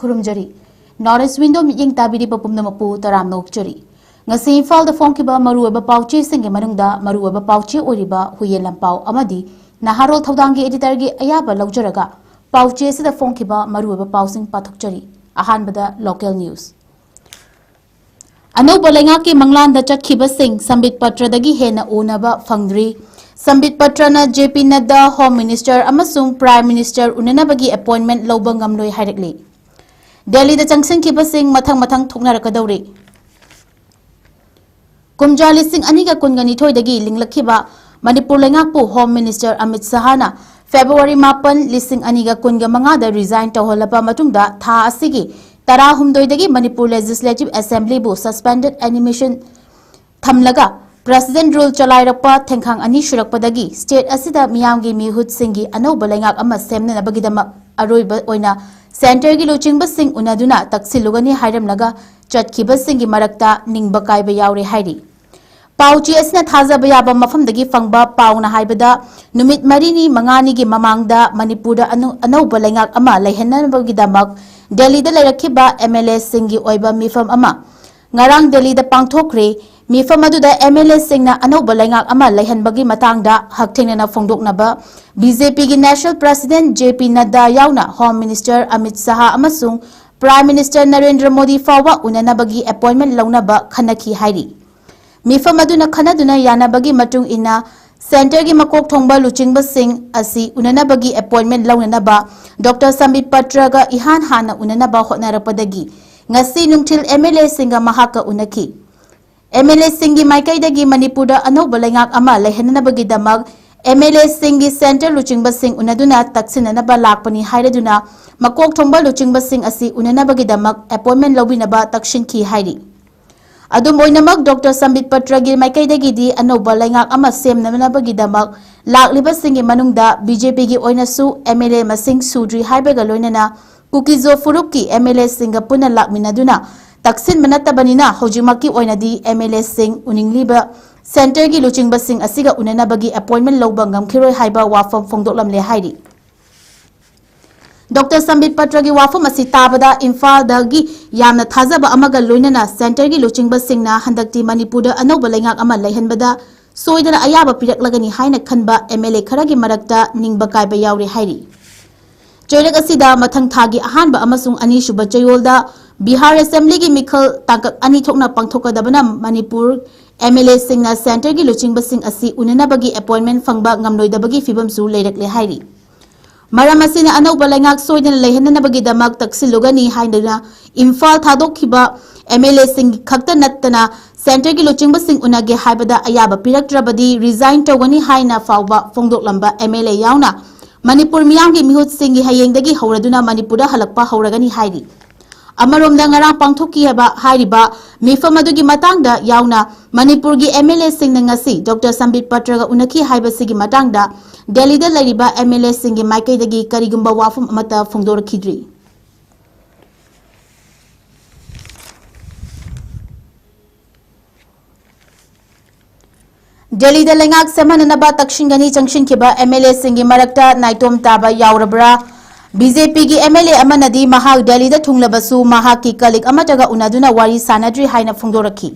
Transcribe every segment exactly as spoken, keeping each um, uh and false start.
ꯈꯨꯔꯨꯝꯖꯔꯤ꯫ North East Window ꯃꯤꯠꯌꯦꯡ ꯇꯥꯕꯤꯔꯤꯕ ꯄꯨꯝꯅꯃꯛꯄꯨ ꯇꯔꯥꯝꯅ ꯑꯣꯛꯆꯔꯤ꯫ ꯉꯁꯤ ꯏꯝꯐꯥꯜꯗ ꯐꯣꯡꯈꯤꯕ ꯃꯔꯨꯑꯣꯏꯕ ꯄꯥꯎꯆꯦꯁꯤꯡꯒꯤ ꯃꯅꯨꯡꯗ ꯃꯔꯨꯑꯣꯏꯕ ꯄꯥꯎꯆꯦ ꯑꯣꯏꯔꯤꯕ ꯍꯨꯌꯦꯟ ꯂꯥꯟꯄꯥꯎ ꯑꯃꯗꯤ ꯅꯍꯥꯔꯣꯜ ꯊꯧꯗꯥꯡꯒꯤ editorꯒꯤ ꯑꯌꯥꯕ ꯂꯧꯖꯔꯒ ꯄꯥꯎꯆꯦ ꯑꯁꯤꯗ ꯐꯣꯡꯈꯤꯕ ꯃꯔꯨꯑꯣꯏꯕ ꯄꯥꯎꯁꯤꯡ ꯄꯥꯊꯣꯛꯆꯔꯤ꯫ ꯑꯍꯥꯟꯕꯗ local news꯫ ꯑꯅꯧꯕ ꯂꯩꯉꯥꯛꯀꯤ ꯃꯪꯂꯥꯟꯗ ꯆꯠꯈꯤꯕꯁꯤꯡ ꯁꯝꯕꯤꯠ ꯄꯇ꯭ꯔꯗꯒꯤ ꯍꯦꯟꯅ ꯎꯅꯕ ꯐꯪꯗ꯭ꯔꯤ꯫ ꯁꯝꯕꯤꯠ ꯄꯇ꯭ꯔꯅ J P Nadda Home Minister ꯑꯃꯁꯨꯡ Prime Minister ꯎꯅꯅꯕꯒꯤ appointment ꯂꯧꯕ ꯉꯝꯂꯣꯏ ꯍꯥꯏꯔꯛꯂꯤ꯫ ꯗꯦꯜꯂꯤꯗ ꯆꯪꯁꯤꯟꯈꯤꯕꯁꯤꯡ ꯃꯊꯪ ꯃꯊꯪ ꯊꯣꯛꯅꯔꯛꯀꯗꯧꯔꯤ꯫ ꯀꯨꯝꯖꯥ ꯂꯤꯁꯤꯡ ꯑꯅꯤꯒ ꯀꯨꯟꯒ ꯅꯤꯊꯣꯏꯗꯒꯤ ꯂꯤꯡꯂꯛꯈꯤꯕ Manipur ꯂꯩꯉꯥꯛꯄꯨ Home Minister Amit ꯁꯍꯥꯅ February ꯃꯥꯄꯟ, ꯂꯤꯁꯤꯡ ꯑꯅꯤꯒ ꯀꯨꯟꯒ ꯃꯉꯥꯗ resign ꯇꯧꯍꯜꯂꯕ ꯃꯇꯨꯡꯗ ꯊꯥ ꯑꯁꯤꯒꯤ ꯇꯔꯥꯍꯨꯝꯗꯣꯏꯗꯒꯤ ꯃꯅꯤꯄꯨꯔ Legislative Assemblyꯕꯨ suspended animation ꯊꯝꯂꯒ President Rule ꯆꯂꯥꯏꯔꯛꯄ ꯊꯦꯡꯈꯥꯡ ꯑꯅꯤ ꯁꯨꯔꯛꯄꯗꯒꯤ state ꯑꯁꯤꯗ ꯃꯤꯌꯥꯝꯒꯤ ꯃꯤꯍꯨꯠꯁꯤꯡꯒꯤ ꯑꯅꯧꯕ ꯂꯩꯉꯥꯛ ꯑꯃ ꯁꯦꯝꯅꯅꯕꯒꯤꯗꯃꯛ ꯑꯔꯣꯏꯕ ꯑꯣꯏꯅ centreꯒꯤ ꯂꯨꯆꯤꯡꯕꯁꯤꯡ ꯎꯅꯗꯨꯅ ꯇꯛꯁꯤꯜꯂꯨꯒꯅꯤ ꯍꯥꯏꯔꯝꯂꯒ ꯆꯠꯈꯤꯕꯁꯤꯡꯒꯤ ꯃꯔꯛꯇ ꯅꯤꯡꯕ ꯀꯥꯏꯕ ꯌꯥꯎꯔꯦ ꯍꯥꯏꯔꯤ꯫ ꯄꯥꯎꯆꯦ ꯑꯁꯤꯅ ꯊꯥꯖꯕ ꯌꯥꯕ ꯃꯐꯝꯗꯒꯤ ꯐꯪꯕ ꯄꯥꯎꯅ ꯍꯥꯏꯕꯗ, ꯅꯨꯃꯤꯠ ꯃꯔꯤꯅꯤ ꯃꯉꯥꯅꯤꯒꯤ ꯃꯃꯥꯡꯗ ꯃꯅꯤꯄꯨꯔꯗ ꯑꯅꯧ-, ꯑꯅꯧꯕ ꯂꯩꯉꯥꯛ ꯑꯃ ꯂꯩꯍꯟꯅꯕꯒꯤꯗꯃꯛ ꯗꯦꯜꯂꯤꯗ ꯂꯩꯔꯛꯈꯤꯕ MLAꯁꯤꯡꯒꯤ ꯑꯣꯏꯕ ꯃꯤꯐꯝ ꯑꯃ ꯉꯔꯥꯡ ꯗꯦꯜꯂꯤꯗ ꯄꯥꯡꯊꯣꯛꯈ꯭ꯔꯦ꯫ ꯃꯤꯐꯝ ꯑꯗꯨꯗ MLAꯁꯤꯡꯅ ꯑꯅꯧꯕ ꯂꯩꯉꯥꯛ ꯑꯃ ꯂꯩꯍꯟꯕꯒꯤ ꯃꯇꯥꯡꯗ ꯍꯛꯊꯦꯡꯅꯅ ꯐꯣꯡꯗꯣꯛꯅꯕ BJPꯒꯤ National President J P Nadda ꯌꯥꯎꯅ Home Minister ꯑꯃꯤꯠ ꯁꯍꯥ ꯑꯃꯁꯨꯡ Prime Minister ꯅꯔꯦꯟꯗ꯭ꯔ ꯃꯣꯗꯤ ꯐꯥꯎꯕ ꯎꯅꯅꯕꯒꯤ appointment ꯂꯧꯅꯕ ꯈꯟꯅꯈꯤ ꯍꯥꯏꯔꯤ꯫ ꯃꯤꯐꯝ ꯑꯗꯨꯅ ꯈꯟꯅꯗꯨꯅ ꯌꯥꯅꯕꯒꯤ ꯃꯇꯨꯡ ꯏꯟꯅ centreꯒꯤ ꯃꯀꯣꯛ ꯊꯣꯡꯕ ꯂꯨꯆꯤꯡꯕꯁꯤꯡ ꯑꯁꯤ ꯎꯅꯅꯕꯒꯤ appointment ꯂꯧꯅꯅꯕ Doctor ꯁꯝꯕꯤꯠ ꯄꯇ꯭ꯔꯒ ꯏꯍꯥꯟ ꯍꯥꯟꯅ ꯎꯅꯅꯕ ꯍꯣꯠꯅꯔꯛꯄꯗꯒꯤ ꯉꯁꯤ ꯅꯨꯡꯊꯤꯜ MLAꯁꯤꯡꯒ ꯃꯍꯥꯛꯀ ꯎꯅꯈꯤ꯫ MLAꯁꯤꯡꯒꯤ ꯃꯥꯏꯀꯩꯗꯒꯤ ꯃꯅꯤꯄꯨꯔꯗ ꯑꯅꯧꯕ ꯂꯩꯉꯥꯛ ꯑꯃ ꯂꯩꯍꯟꯅꯕꯒꯤꯗꯃꯛ MLAꯁꯤꯡꯒꯤ centre ꯂꯨꯆꯤꯡꯕꯁꯤꯡ ꯎꯅꯗꯨꯅ ꯇꯛꯁꯤꯟꯅꯅꯕ ꯂꯥꯛꯄꯅꯤ ꯍꯥꯏꯔꯗꯨꯅ ꯃꯀꯣꯛ ꯊꯣꯡꯕ ꯂꯨꯆꯤꯡꯕꯁꯤꯡ ꯑꯁꯤ ꯎꯅꯅꯕꯒꯤꯗꯃꯛ appointment ꯂꯧꯕꯤꯅꯕ ꯇꯛꯁꯤꯟꯈꯤ ꯍꯥꯏꯔꯤ꯫ ꯑꯗꯨꯝ ꯑꯣꯏꯅꯃꯛ, Doctor ꯁꯝꯕꯤꯠ ꯄꯇ꯭ꯔꯒꯤ ꯃꯥꯏꯀꯩꯗꯒꯤꯗꯤ ꯑꯅꯧꯕ ꯂꯩꯉꯥꯛ ꯑꯃ ꯁꯦꯝꯅꯅꯕꯒꯤꯗꯃꯛ ꯂꯥꯛꯂꯤꯕꯁꯤꯡꯒꯤ ꯃꯅꯨꯡꯗ BJPꯒꯤ ꯑꯣꯏꯅꯁꯨ MLA ꯃꯁꯤꯡ ꯁꯨꯗ꯭ꯔꯤ ꯍꯥꯏꯕꯒ ꯂꯣꯏꯅꯅ ꯀꯨꯀꯤꯖꯣ ꯐꯨꯔꯨꯞꯀꯤ MLAꯁꯤꯡꯒ ꯄꯨꯟꯅ ꯂꯥꯛꯃꯤꯟꯅꯗꯨꯅ ꯇꯛꯁꯤꯟꯕ ꯅꯠꯇꯕꯅꯤꯅ ꯍꯧꯖꯤꯛꯃꯛꯀꯤ ꯑꯣꯏꯅꯗꯤ MLAꯁꯤꯡ ꯎꯅꯤꯡꯂꯤꯕ centreꯒꯤ ꯂꯨꯆꯤꯡꯕꯁꯤꯡ ꯑꯁꯤꯒ ꯎꯅꯅꯕꯒꯤ appointment ꯂꯧꯕ ꯉꯝꯈꯤꯔꯣꯏ ꯍꯥꯏꯕ ꯋꯥꯐꯝ ꯐꯣꯡꯗꯣꯛꯂꯝꯂꯦ ꯍꯥꯏꯔꯤ꯫ ꯗꯣꯛꯇꯔ ꯁꯝꯕꯤꯠ ꯄꯇ꯭ꯔꯒꯤ ꯋꯥꯐꯝ ꯑꯁꯤ ꯇꯥꯕꯗ ꯏꯝꯐꯥꯜꯗꯒꯤ ꯌꯥꯝꯅ ꯊꯥꯖꯕ ꯑꯃꯒ ꯂꯣꯏꯅꯅ ꯁꯦꯟꯇꯔꯒꯤ ꯂꯨꯆꯤꯡꯕꯁꯤꯡꯅ ꯍꯟꯗꯛꯇꯤ ꯃꯅꯤꯄꯨꯔꯗ ꯑꯅꯧꯕ ꯂꯩꯉꯥꯛ ꯑꯃ ꯂꯩꯍꯟꯕꯗ ꯁꯣꯏꯗꯅ ꯑꯌꯥꯕ ꯄꯤꯔꯛꯂꯒꯅꯤ ꯍꯥꯏꯅ ꯈꯟꯕ ꯑꯦꯝ ꯑꯦꯜ ꯑꯦ ꯈꯔꯒꯤ ꯃꯔꯛꯇ ꯅꯤꯡꯕ ꯀꯥꯏꯕ ꯌꯥꯎꯔꯤ ꯍꯥꯏꯔꯤ꯫ ꯆꯩꯔꯛ ꯑꯁꯤꯗ ꯃꯊꯪ ꯊꯥꯒꯤ ꯑꯍꯥꯟꯕ ꯑꯃꯁꯨꯡ ꯑꯅꯤꯁꯨꯕ ꯆꯌꯣꯜꯗ ꯕꯤꯍꯥꯔ ꯑꯦꯁꯦꯝꯕ꯭ꯂꯤꯒꯤ ꯃꯤꯈꯜ ꯇꯥꯡꯀꯛ ꯑꯅꯤ ꯊꯣꯛꯅ ꯄꯥꯡꯊꯣꯛꯀꯗꯕꯅ ꯃꯅꯤꯄꯨꯔ ꯑꯦꯝ ꯑꯦꯜ ꯑꯦꯁꯤꯡꯅ ꯁꯦꯟꯇꯔꯒꯤ ꯂꯨꯆꯤꯡꯕꯁꯤꯡ ꯑꯁꯤ ꯎꯅꯅꯕꯒꯤ ꯑꯦꯄꯣꯏꯟꯃꯦꯟ ꯐꯪꯕ ꯉꯝꯂꯣꯏꯗꯕꯒꯤ ꯐꯤꯕꯝꯁꯨ ꯂꯩꯔꯛꯂꯦ ꯍꯥꯏꯔꯤ꯫ ꯃꯔꯝ ꯑꯁꯤꯅ ꯑꯅꯧꯕ ꯂꯩꯉꯥꯛ ꯁꯣꯏꯗꯅ ꯂꯩꯍꯟꯅꯅꯕꯒꯤꯗꯃꯛ ꯇꯛꯁꯤꯜꯂꯨꯒꯅꯤ ꯍꯥꯏꯗꯨꯅ ꯏꯝꯐꯥꯜ ꯊꯥꯗꯣꯛꯈꯤꯕ ꯑꯦꯝ ꯑꯦꯜ ꯑꯦꯁꯤꯡ ꯈꯛꯇ ꯅꯠꯇꯅ ꯁꯦꯟꯇꯔꯒꯤ ꯂꯨꯆꯤꯡꯕꯁꯤꯡ ꯎꯅꯒꯦ ꯍꯥꯏꯕꯗ ꯑꯌꯥꯕ ꯄꯤꯔꯛꯇ꯭ꯔꯕꯗꯤ ꯔꯤꯖꯥꯏꯟ ꯇꯧꯒꯅꯤ ꯍꯥꯏꯅ ꯐꯥꯎꯕ ꯐꯣꯡꯗꯣꯛꯂꯝꯕ ꯑꯦꯝ ꯑꯦꯜ ꯑꯦ ꯌꯥꯎꯅ ꯃꯅꯤꯄꯨꯔ ꯃꯤꯌꯥꯝꯒꯤ ꯃꯤꯍꯨꯠꯁꯤꯡꯒꯤ ꯍꯌꯦꯡꯗꯒꯤ ꯍꯧꯔꯗꯨꯅ ꯃꯅꯤꯄꯨꯔꯗ ꯍꯜꯂꯛꯄ ꯍꯧꯔꯒꯅꯤ ꯍꯥꯏꯔꯤ꯫ ꯑꯃꯔꯣꯝꯗ ꯉꯔꯥꯡ ꯄꯥꯡꯊꯣꯛꯈꯤꯕ ꯍꯥꯏꯔꯤꯕ ꯃꯤꯐꯝ ꯑꯗꯨꯒꯤ ꯃꯇꯥꯡꯗ ꯌꯥꯎꯅ ꯃꯅꯤꯄꯨꯔꯒꯤ ꯑꯦꯝ ꯑꯦꯜ ꯑꯦꯁꯤꯡꯅ ꯉꯁꯤ ꯗꯣꯛꯇꯔ ꯁꯝꯕꯤꯠ ꯄꯇ꯭ꯔꯒ ꯎꯅꯈꯤ ꯍꯥꯏꯕꯁꯤꯒꯤ ꯃꯇꯥꯡꯗ ꯗꯦꯜꯂꯤꯗ ꯂꯩꯔꯤꯕ ꯑꯦꯝ ꯑꯦꯜ ꯑꯦꯁꯤꯡꯒꯤ ꯃꯥꯏꯀꯩꯗꯒꯤ ꯀꯔꯤꯒꯨꯝꯕ ꯋꯥꯐꯝ ꯑꯃꯠꯇ ꯐꯣꯡꯗꯣꯔꯛꯈꯤꯗ꯭ꯔꯤ꯫ ꯗꯦꯜꯂꯤꯗ ꯂꯩꯉꯥꯛ ꯁꯦꯝꯍꯟꯅꯅꯕ ꯇꯛꯁꯤꯟꯒꯅꯤ ꯆꯪꯁꯤꯟꯈꯤꯕ ꯑꯦꯝ ꯑꯦꯜ ꯑꯦꯁꯤꯡꯒꯤ ꯃꯔꯛꯇ ꯅꯥꯏꯇꯣꯝ ꯇꯥꯕ ꯌꯥꯎꯔꯕ꯭ꯔꯥ? ꯕꯤ ꯖꯦ ꯄꯤꯒꯤ ꯑꯦꯝ ꯑꯦꯜ ꯑꯦ ꯑꯃꯅꯗꯤ ꯃꯍꯥꯛ ꯗꯦꯜꯂꯤꯗ ꯊꯨꯡꯂꯕꯁꯨ ꯃꯍꯥꯛꯀꯤ ꯀꯂꯤꯛ ꯑꯃꯠꯇꯒ ꯎꯅꯗꯨꯅ ꯋꯥꯔꯤ ꯁꯥꯟꯅꯗ꯭ꯔꯤ ꯍꯥꯏꯅ ꯐꯣꯡꯗꯣꯔꯛꯈꯤ꯫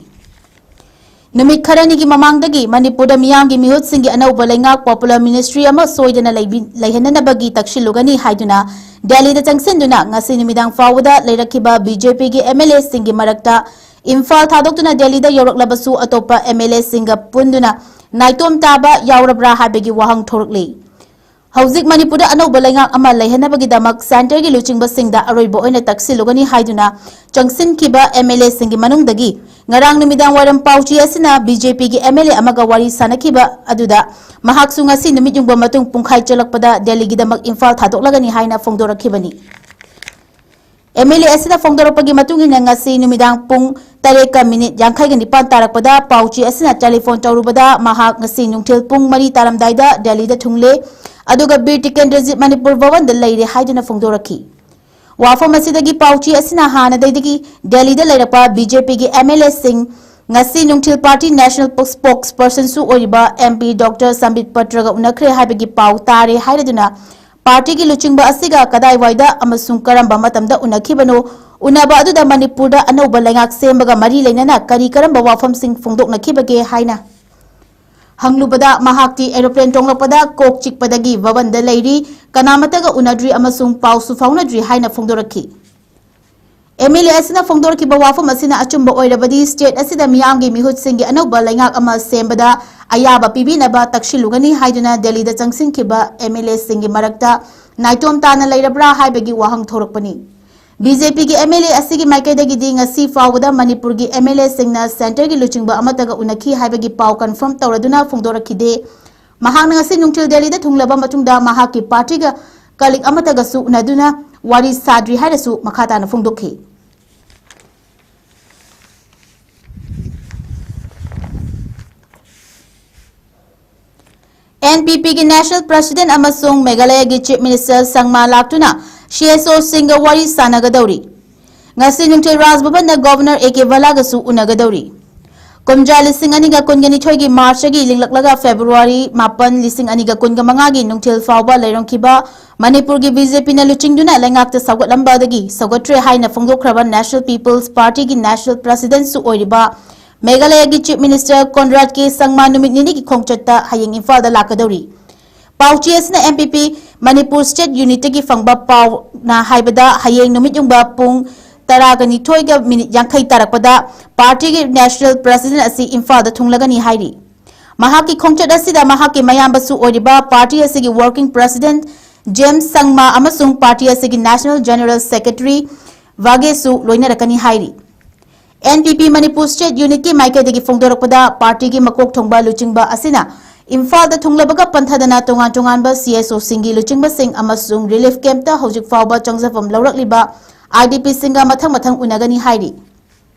ꯅꯨꯃꯤꯠ ꯈꯔꯅꯤꯒꯤ ꯃꯃꯥꯡꯗꯒꯤ ꯃꯅꯤꯄꯨꯔꯗ ꯃꯤꯌꯥꯝꯒꯤ ꯃꯤꯍꯨꯠꯁꯤꯡꯒꯤ ꯑꯅꯧꯕ ꯂꯩꯉꯥꯛ ꯄꯣꯄꯨꯂꯔ ꯃꯤꯅꯤꯁꯇ꯭ꯔꯤ ꯑꯃ ꯁꯣꯏꯗꯅ ꯂꯩꯕꯤ-, ꯂꯩꯍꯟꯅꯅꯕꯒꯤ ꯇꯛꯁꯤꯜꯂꯨꯒꯅꯤ ꯍꯥꯏꯗꯨꯅ ꯗꯦꯜꯂꯤꯗ ꯆꯪꯁꯤꯟꯗꯨꯅ ꯉꯁꯤ ꯅꯨꯃꯤꯗꯥꯡ ꯐꯥꯎꯕꯗ ꯂꯩꯔꯛꯈꯤꯕ ꯕꯤ ꯖꯦ ꯄꯤꯒꯤ ꯑꯦꯝ ꯑꯦꯜ ꯑꯦꯁꯤꯡꯒꯤ ꯃꯔꯛꯇ ꯏꯝꯐꯥꯜ ꯊꯥꯗꯣꯛꯇꯨꯅ ꯗꯦꯜꯂꯤꯗ ꯌꯧꯔꯛꯂꯕꯁꯨ ꯑꯇꯣꯞꯄ ꯑꯦꯝ ꯑꯦꯜ ꯑꯦꯁꯤꯡꯒ ꯄꯨꯟꯗꯨꯅ ꯅꯥꯏꯇꯣꯝ ꯇꯥꯕ ꯌꯥꯎꯔꯕ꯭ꯔꯥ ꯍꯥꯏꯕꯒꯤ ꯋꯥꯍꯪ ꯊꯣꯔꯛꯂꯤ꯫ ꯍꯧꯖꯤꯛ ꯃꯅꯤꯄꯨꯔꯗ ꯑꯅꯧꯕ ꯂꯩꯉꯥꯛ ꯑꯃ ꯂꯩꯍꯟꯅꯕꯒꯤꯗꯃꯛ ꯁꯦꯟꯇꯔꯒꯤ ꯂꯨꯆꯤꯡꯕꯁꯤꯡꯗ ꯑꯔꯣꯏꯕ ꯑꯣꯏꯅ ꯇꯛꯁꯤꯜꯂꯨꯒꯅꯤ ꯍꯥꯏꯗꯨꯅ ꯆꯪꯁꯤꯟꯈꯤꯕ ꯑꯦꯝ ꯑꯦꯜ ꯑꯦꯁꯤꯡꯒꯤ ꯃꯅꯨꯡꯗꯒꯤ ꯉꯔꯥꯡ ꯅꯨꯃꯤꯗꯥꯡ ꯋꯥꯏꯔꯝ ꯄꯥꯎꯆꯦ ꯑꯁꯤꯅ ꯕꯤ ꯖꯦ ꯄꯤꯒꯤ ꯑꯦꯝ ꯑꯦꯜ ꯑꯦ ꯑꯃꯒ ꯋꯥꯔꯤ ꯁꯥꯟꯅꯈꯤꯕ ꯑꯗꯨꯗ ꯃꯍꯥꯛꯁꯨ ꯉꯁꯤ ꯅꯨꯃꯤꯠ ꯌꯨꯡꯕ ꯃꯇꯨꯡ ꯄꯨꯡꯈꯥꯏ ꯆꯜꯂꯛꯄꯗ ꯗꯦꯜꯂꯤꯒꯤꯗꯃꯛ ꯏꯝꯐꯥꯜ ꯊꯥꯗꯣꯛꯂꯒꯅꯤ ꯍꯥꯏꯅ ꯐꯣꯡꯗꯣꯔꯛꯈꯤꯕꯅꯤ꯫ ꯑꯦꯝ ꯑꯦꯜ ꯑꯦ ꯑꯁꯤꯅ ꯐꯣꯡꯗꯣꯔꯛꯄꯒꯤ ꯃꯇꯨꯡ ꯏꯟꯅ ꯉꯁꯤ ꯅꯨꯃꯤꯗꯥꯡ ꯄꯨꯡ ꯇꯔꯦꯠꯀ ꯃꯤꯅꯤꯠ ꯌꯥꯡꯈꯩꯒ ꯅꯤꯄꯥꯟ ꯇꯥꯔꯛꯄꯗ ꯄꯥꯎꯆꯦ ꯑꯁꯤꯅ ꯇꯦꯂꯤꯐꯣꯟ ꯇꯧꯔꯨꯕꯗ ꯃꯍꯥꯛ ꯉꯁꯤ ꯅꯨꯡꯊꯤꯜ ꯄꯨꯡ ꯃꯔꯤ ꯇꯥꯔꯝꯗꯥꯏꯗ ꯗꯦꯜꯂꯤꯗ ꯊꯨꯡꯂꯦ, ꯑꯗꯨꯒ ꯕꯤꯔ ꯇꯤꯀꯦꯟꯗ꯭ꯔꯖꯤꯠ ꯃꯅꯤꯄꯨꯔ ꯚꯋꯟꯗ ꯂꯩꯔꯦ ꯍꯥꯏꯗꯨꯅ ꯐꯣꯡꯗꯣꯔꯛꯈꯤ꯫ ꯋꯥꯐꯝ ꯑꯁꯤꯗꯒꯤ ꯄꯥꯎꯆꯦ ꯑꯁꯤꯅ ꯍꯥꯟꯅꯗꯒꯤ ꯗꯦꯜꯂꯤꯗ ꯂꯩꯔꯛꯄ ꯕꯤ ꯖꯦ ꯄꯤꯒꯤ ꯑꯦꯝ ꯑꯦꯜ ꯑꯦꯁꯤꯡ, ꯉꯁꯤ ꯅꯨꯡꯊꯤꯜ ꯄꯥꯔꯇꯤ ꯅꯦꯁꯅꯦꯜ ꯁ꯭ꯄꯣꯛꯁ ꯄꯔꯁꯟꯁꯨ ꯑꯣꯏꯔꯤꯕ ꯑꯦꯝ ꯄꯤ ꯗꯣꯛꯇꯔ ꯁꯝꯕꯤꯠ ꯄꯇ꯭ꯔꯒ ꯎꯅꯈ꯭ꯔꯦ ꯍꯥꯏꯕꯒꯤ ꯄꯥꯎ ꯇꯥꯔꯦ ꯍꯥꯏꯔꯗꯨꯅ ꯄꯥꯔꯇꯤꯒꯤ ꯂꯨꯆꯤꯡꯕ ꯑꯁꯤꯒ ꯀꯗꯥꯏꯋꯥꯏꯗ ꯑꯃꯁꯨꯡ ꯀꯔꯝꯕ ꯃꯇꯝꯗ ꯎꯅꯈꯤꯕꯅꯣ? ꯎꯅꯕ ꯑꯗꯨꯗ ꯃꯅꯤꯄꯨꯔꯗ ꯑꯅꯧꯕ ꯂꯩꯉꯥꯛ ꯁꯦꯝꯕꯒ ꯃꯔꯤ ꯂꯩꯅꯅ ꯀꯔꯤ ꯀꯔꯝꯕ ꯋꯥꯐꯝꯁꯤꯡ ꯐꯣꯡꯗꯣꯛꯅꯈꯤꯕꯒꯦ ꯍꯥꯏꯅ ꯍꯪꯂꯨꯕꯗ, ꯃꯍꯥꯛꯇꯤ ꯑꯦꯔꯣꯄ꯭ꯂꯦꯟ ꯇꯣꯡꯂꯛꯄꯗ ꯀꯣꯛ ꯆꯤꯛꯄꯗꯒꯤ ꯚꯕꯟꯗ ꯂꯩꯔꯤ, ꯀꯅꯥꯃꯠꯇꯒ ꯎꯅꯗ꯭ꯔꯤ ꯑꯃꯁꯨꯡ ꯄꯥꯎꯁꯨ ꯐꯥꯎꯅꯗ꯭ꯔꯤ ꯍꯥꯏꯅ ꯐꯣꯡꯗꯣꯔꯛꯈꯤ꯫ ꯑꯦꯝ ꯑꯦꯜ ꯑꯦ ꯑꯁꯤꯅ ꯐꯣꯡꯗꯣꯔꯛꯈꯤꯕ ꯋꯥꯐꯝ ꯑꯁꯤꯅ ꯑꯆꯨꯝꯕ ꯑꯣꯏꯔꯕꯗꯤ, ꯁ꯭ꯇꯦꯠ ꯑꯁꯤꯗ ꯃꯤꯌꯥꯝꯒꯤ ꯃꯤꯍꯨꯠꯁꯤꯡꯒꯤ ꯑꯅꯧꯕ ꯂꯩꯉꯥꯛ ꯑꯃ ꯁꯦꯝꯕꯗ ꯑꯌꯥꯕ ꯄꯤꯕꯤꯅꯕ ꯇꯛꯁꯤꯜꯂꯨꯒꯅꯤ ꯍꯥꯏꯗꯨꯅ ꯗꯦꯜꯂꯤꯗ ꯆꯪꯁꯤꯟꯈꯤꯕ ꯑꯦꯝ ꯑꯦꯜ ꯑꯦꯁꯤꯡꯒꯤ ꯃꯔꯛꯇ ꯅꯥꯏꯇꯣꯝ ꯇꯥꯅ ꯂꯩꯔꯕ꯭ꯔꯥ ꯍꯥꯏꯕꯒꯤ ꯋꯥꯍꯪ ꯊꯣꯔꯛꯄꯅꯤ꯫ ꯕꯤ ꯖꯦ ꯄꯤꯒꯤ ꯑꯦꯝ ꯑꯦꯜ ꯑꯦ ꯑꯁꯤꯒꯤ ꯃꯥꯏꯀꯩꯗꯒꯤꯗꯤ ꯉꯁꯤ ꯐꯥꯎꯕꯗ ꯃꯅꯤꯄꯨꯔꯒꯤ ꯑꯦꯝ ꯑꯦꯜ ꯑꯦꯁꯤꯡꯅ ꯁꯦꯟꯇꯔꯒꯤ ꯂꯨꯆꯤꯡꯕ ꯑꯃꯠꯇꯒ ꯎꯅꯈꯤ ꯍꯥꯏꯕꯒꯤ ꯄꯥꯎ ꯀꯟꯐꯥꯔꯝ ꯇꯧꯔꯗꯨꯅ ꯐꯣꯡꯗꯣꯔꯛꯈꯤꯗꯦ꯫ ꯃꯍꯥꯛꯅ ꯉꯁꯤ ꯅꯨꯡꯊꯤꯜ ꯗꯦꯜꯂꯤꯗ ꯊꯨꯡꯂꯕ ꯃꯇꯨꯡꯗ ꯃꯍꯥꯛꯀꯤ ꯄꯥꯔꯇꯤꯒ ꯀꯂꯤꯛ ꯑꯃꯠꯇꯒꯁꯨ ꯎꯅꯗꯨꯅ ꯋꯥꯔꯤ ꯁꯥꯗ꯭ꯔꯤ ꯍꯥꯏꯅꯁꯨ ꯃꯈꯥ ꯇꯥꯅ ꯐꯣꯡꯗꯣꯛꯈꯤ꯫ ꯑꯦꯟ ꯄꯤ ꯄꯤꯒꯤ ꯅꯦꯁꯅꯦꯜ ꯄ꯭ꯔꯁꯤꯗꯦꯟꯠ ꯑꯃꯁꯨꯡ ꯃꯦꯘꯥꯂꯌꯒꯤ ꯆꯤꯐ ꯃꯤꯅꯤꯁꯇꯔ ꯁꯪꯃꯥ ꯂꯥꯛꯇꯨꯅ ꯁꯤ ꯑꯦꯁ ꯑꯣꯁꯤꯡꯒ ꯋꯥꯔꯤ ꯁꯥꯟꯅꯒꯗꯧꯔꯤ꯫ ꯉꯁꯤ ꯅꯨꯡꯊꯤꯜ ꯔꯥꯖ ꯚꯕꯟꯗ ꯒꯣꯚꯔꯅꯔ ꯑꯦ ꯀꯦ ꯚꯂꯥꯒꯁꯨ ꯎꯅꯒꯗꯧꯔꯤ꯫ ꯀꯨꯝꯖꯥ ꯂꯤꯁꯤꯡ ꯑꯅꯤꯒ ꯀꯨꯟꯒꯅꯤꯊꯣꯏꯒꯤ ꯃꯥꯔꯆꯇꯒꯤ ꯂꯤꯡꯂꯛꯂꯒ ꯐꯦꯕ꯭ꯔꯨꯋꯥꯔꯤ ꯃꯥꯄꯟ, ꯂꯤꯁꯤꯡ ꯑꯅꯤꯒ ꯀꯨꯟꯒ ꯃꯉꯥꯒꯤ ꯅꯨꯡꯊꯤꯜ ꯐꯥꯎꯕ ꯂꯩꯔꯝꯈꯤꯕ ꯃꯅꯤꯄꯨꯔꯒꯤ ꯕꯤ ꯖꯦ ꯄꯤꯅ ꯂꯨꯆꯤꯡꯗꯨꯅ ꯂꯩꯉꯥꯛꯇ ꯁꯧꯒꯠꯂꯝꯕꯗꯒꯤ ꯁꯧꯒꯠꯇ꯭ꯔꯦ ꯍꯥꯏꯅ ꯐꯣꯡꯗꯣꯛꯈ꯭ꯔꯕ ꯅꯦꯁꯅꯦꯜ ꯄꯤꯄꯜꯁ ꯄꯥꯔꯇꯤꯒꯤ ꯅꯦꯁꯅꯦꯜ ꯄ꯭ꯔꯁꯤꯗꯦꯟꯠꯁꯨ ꯑꯣꯏꯔꯤꯕ ꯃꯦꯘꯥꯂꯌꯒꯤ ꯆꯤꯐ ꯃꯤꯅꯤꯁꯇꯔ ꯀꯣꯟꯔꯥꯗ ꯀꯦ ꯁꯪꯃꯥ ꯅꯨꯃꯤꯠ ꯅꯤꯅꯤꯒꯤ ꯈꯣꯡꯆꯠꯇ ꯍꯌꯦꯡ ꯏꯝꯐꯥꯜꯗ ꯂꯥꯛꯀꯗꯧꯔꯤ꯫ ꯄꯥꯎꯆꯦ ꯑꯁꯤꯅ ꯑꯦꯝ ꯄꯤ ꯄꯤ ꯃꯅꯤꯄꯨꯔ ꯁ꯭ꯇꯦꯠ ꯌꯨꯅꯤꯠꯇꯒꯤ ꯐꯪꯕ ꯄꯥꯎꯅ ꯍꯥꯏꯕꯗ, ꯍꯌꯦꯡ ꯅꯨꯃꯤꯠ ꯌꯨꯡꯕ ꯄꯨꯡ ꯇꯔꯥꯒ ꯅꯤꯊꯣꯏꯒ ꯃꯤꯅꯤꯠ ꯌꯥꯡꯈꯩ ꯇꯥꯔꯛꯄꯗ ꯄꯥꯔꯇꯤꯒꯤ ꯅꯦꯁꯅꯦꯜ ꯄ꯭ꯔꯁꯤꯗꯦꯟꯠ ꯑꯁꯤ ꯏꯝꯐꯥꯜꯗ ꯊꯨꯡꯂꯒꯅꯤ ꯍꯥꯏꯔꯤ꯫ ꯃꯍꯥꯛꯀꯤ ꯈꯣꯡꯆꯠ ꯑꯁꯤꯗ ꯃꯍꯥꯛꯀꯤ ꯃꯌꯥꯝꯕꯁꯨ ꯑꯣꯏꯔꯤꯕ ꯄꯥꯔꯇꯤ ꯑꯁꯤꯒꯤ ꯋꯥꯔꯀꯤꯡ ꯄ꯭ꯔꯁꯤꯗꯦꯟꯠ ꯖꯦꯝꯁ ꯁꯪꯃꯥ ꯑꯃꯁꯨꯡ ꯄꯥꯔꯇꯤ ꯑꯁꯤꯒꯤ ꯅꯦꯁꯅꯦꯜ ꯖꯦꯅꯔꯦꯜ ꯁꯦꯀ꯭ꯔꯦꯇꯔꯤ ꯚꯥꯒꯦꯁꯨ ꯂꯣꯏꯅꯔꯛꯀꯅꯤ ꯍꯥꯏꯔꯤ꯫ ꯑꯦꯟ ꯄꯤ ꯄꯤ ꯃꯅꯤꯄꯨꯔ ꯁ꯭ꯇꯦꯠ ꯌꯨꯅꯤꯠꯀꯤ ꯃꯥꯏꯀꯩꯗꯒꯤ ꯐꯣꯡꯗꯣꯔꯛꯄꯗ, ꯄꯥꯔꯇꯤꯒꯤ ꯃꯀꯣꯛ ꯊꯣꯡꯕ ꯂꯨꯆꯤꯡꯕ ꯑꯁꯤꯅ ꯏꯝꯐꯥꯜꯗ ꯊꯨꯡꯂꯕꯒ ꯄꯟꯊꯗꯅ ꯇꯣꯉꯥꯟ ꯇꯣꯉꯥꯟꯕ ꯁꯤ ꯑꯦꯁ ꯑꯣꯁꯤꯡꯒꯤ ꯂꯨꯆꯤꯡꯕꯁꯤꯡ ꯑꯃꯁꯨꯡ ꯔꯤꯂꯤꯐ ꯀꯦꯝꯞꯇ ꯍꯧꯖꯤꯛ ꯐꯥꯎꯕ ꯆꯪꯖꯐꯝ ꯂꯧꯔꯛꯂꯤꯕ ꯑꯥꯏ ꯗꯤ ꯄꯤꯁꯤꯡꯒ ꯃꯊꯪ ꯃꯊꯪ ꯎꯅꯒꯅꯤ ꯍꯥꯏꯔꯤ꯫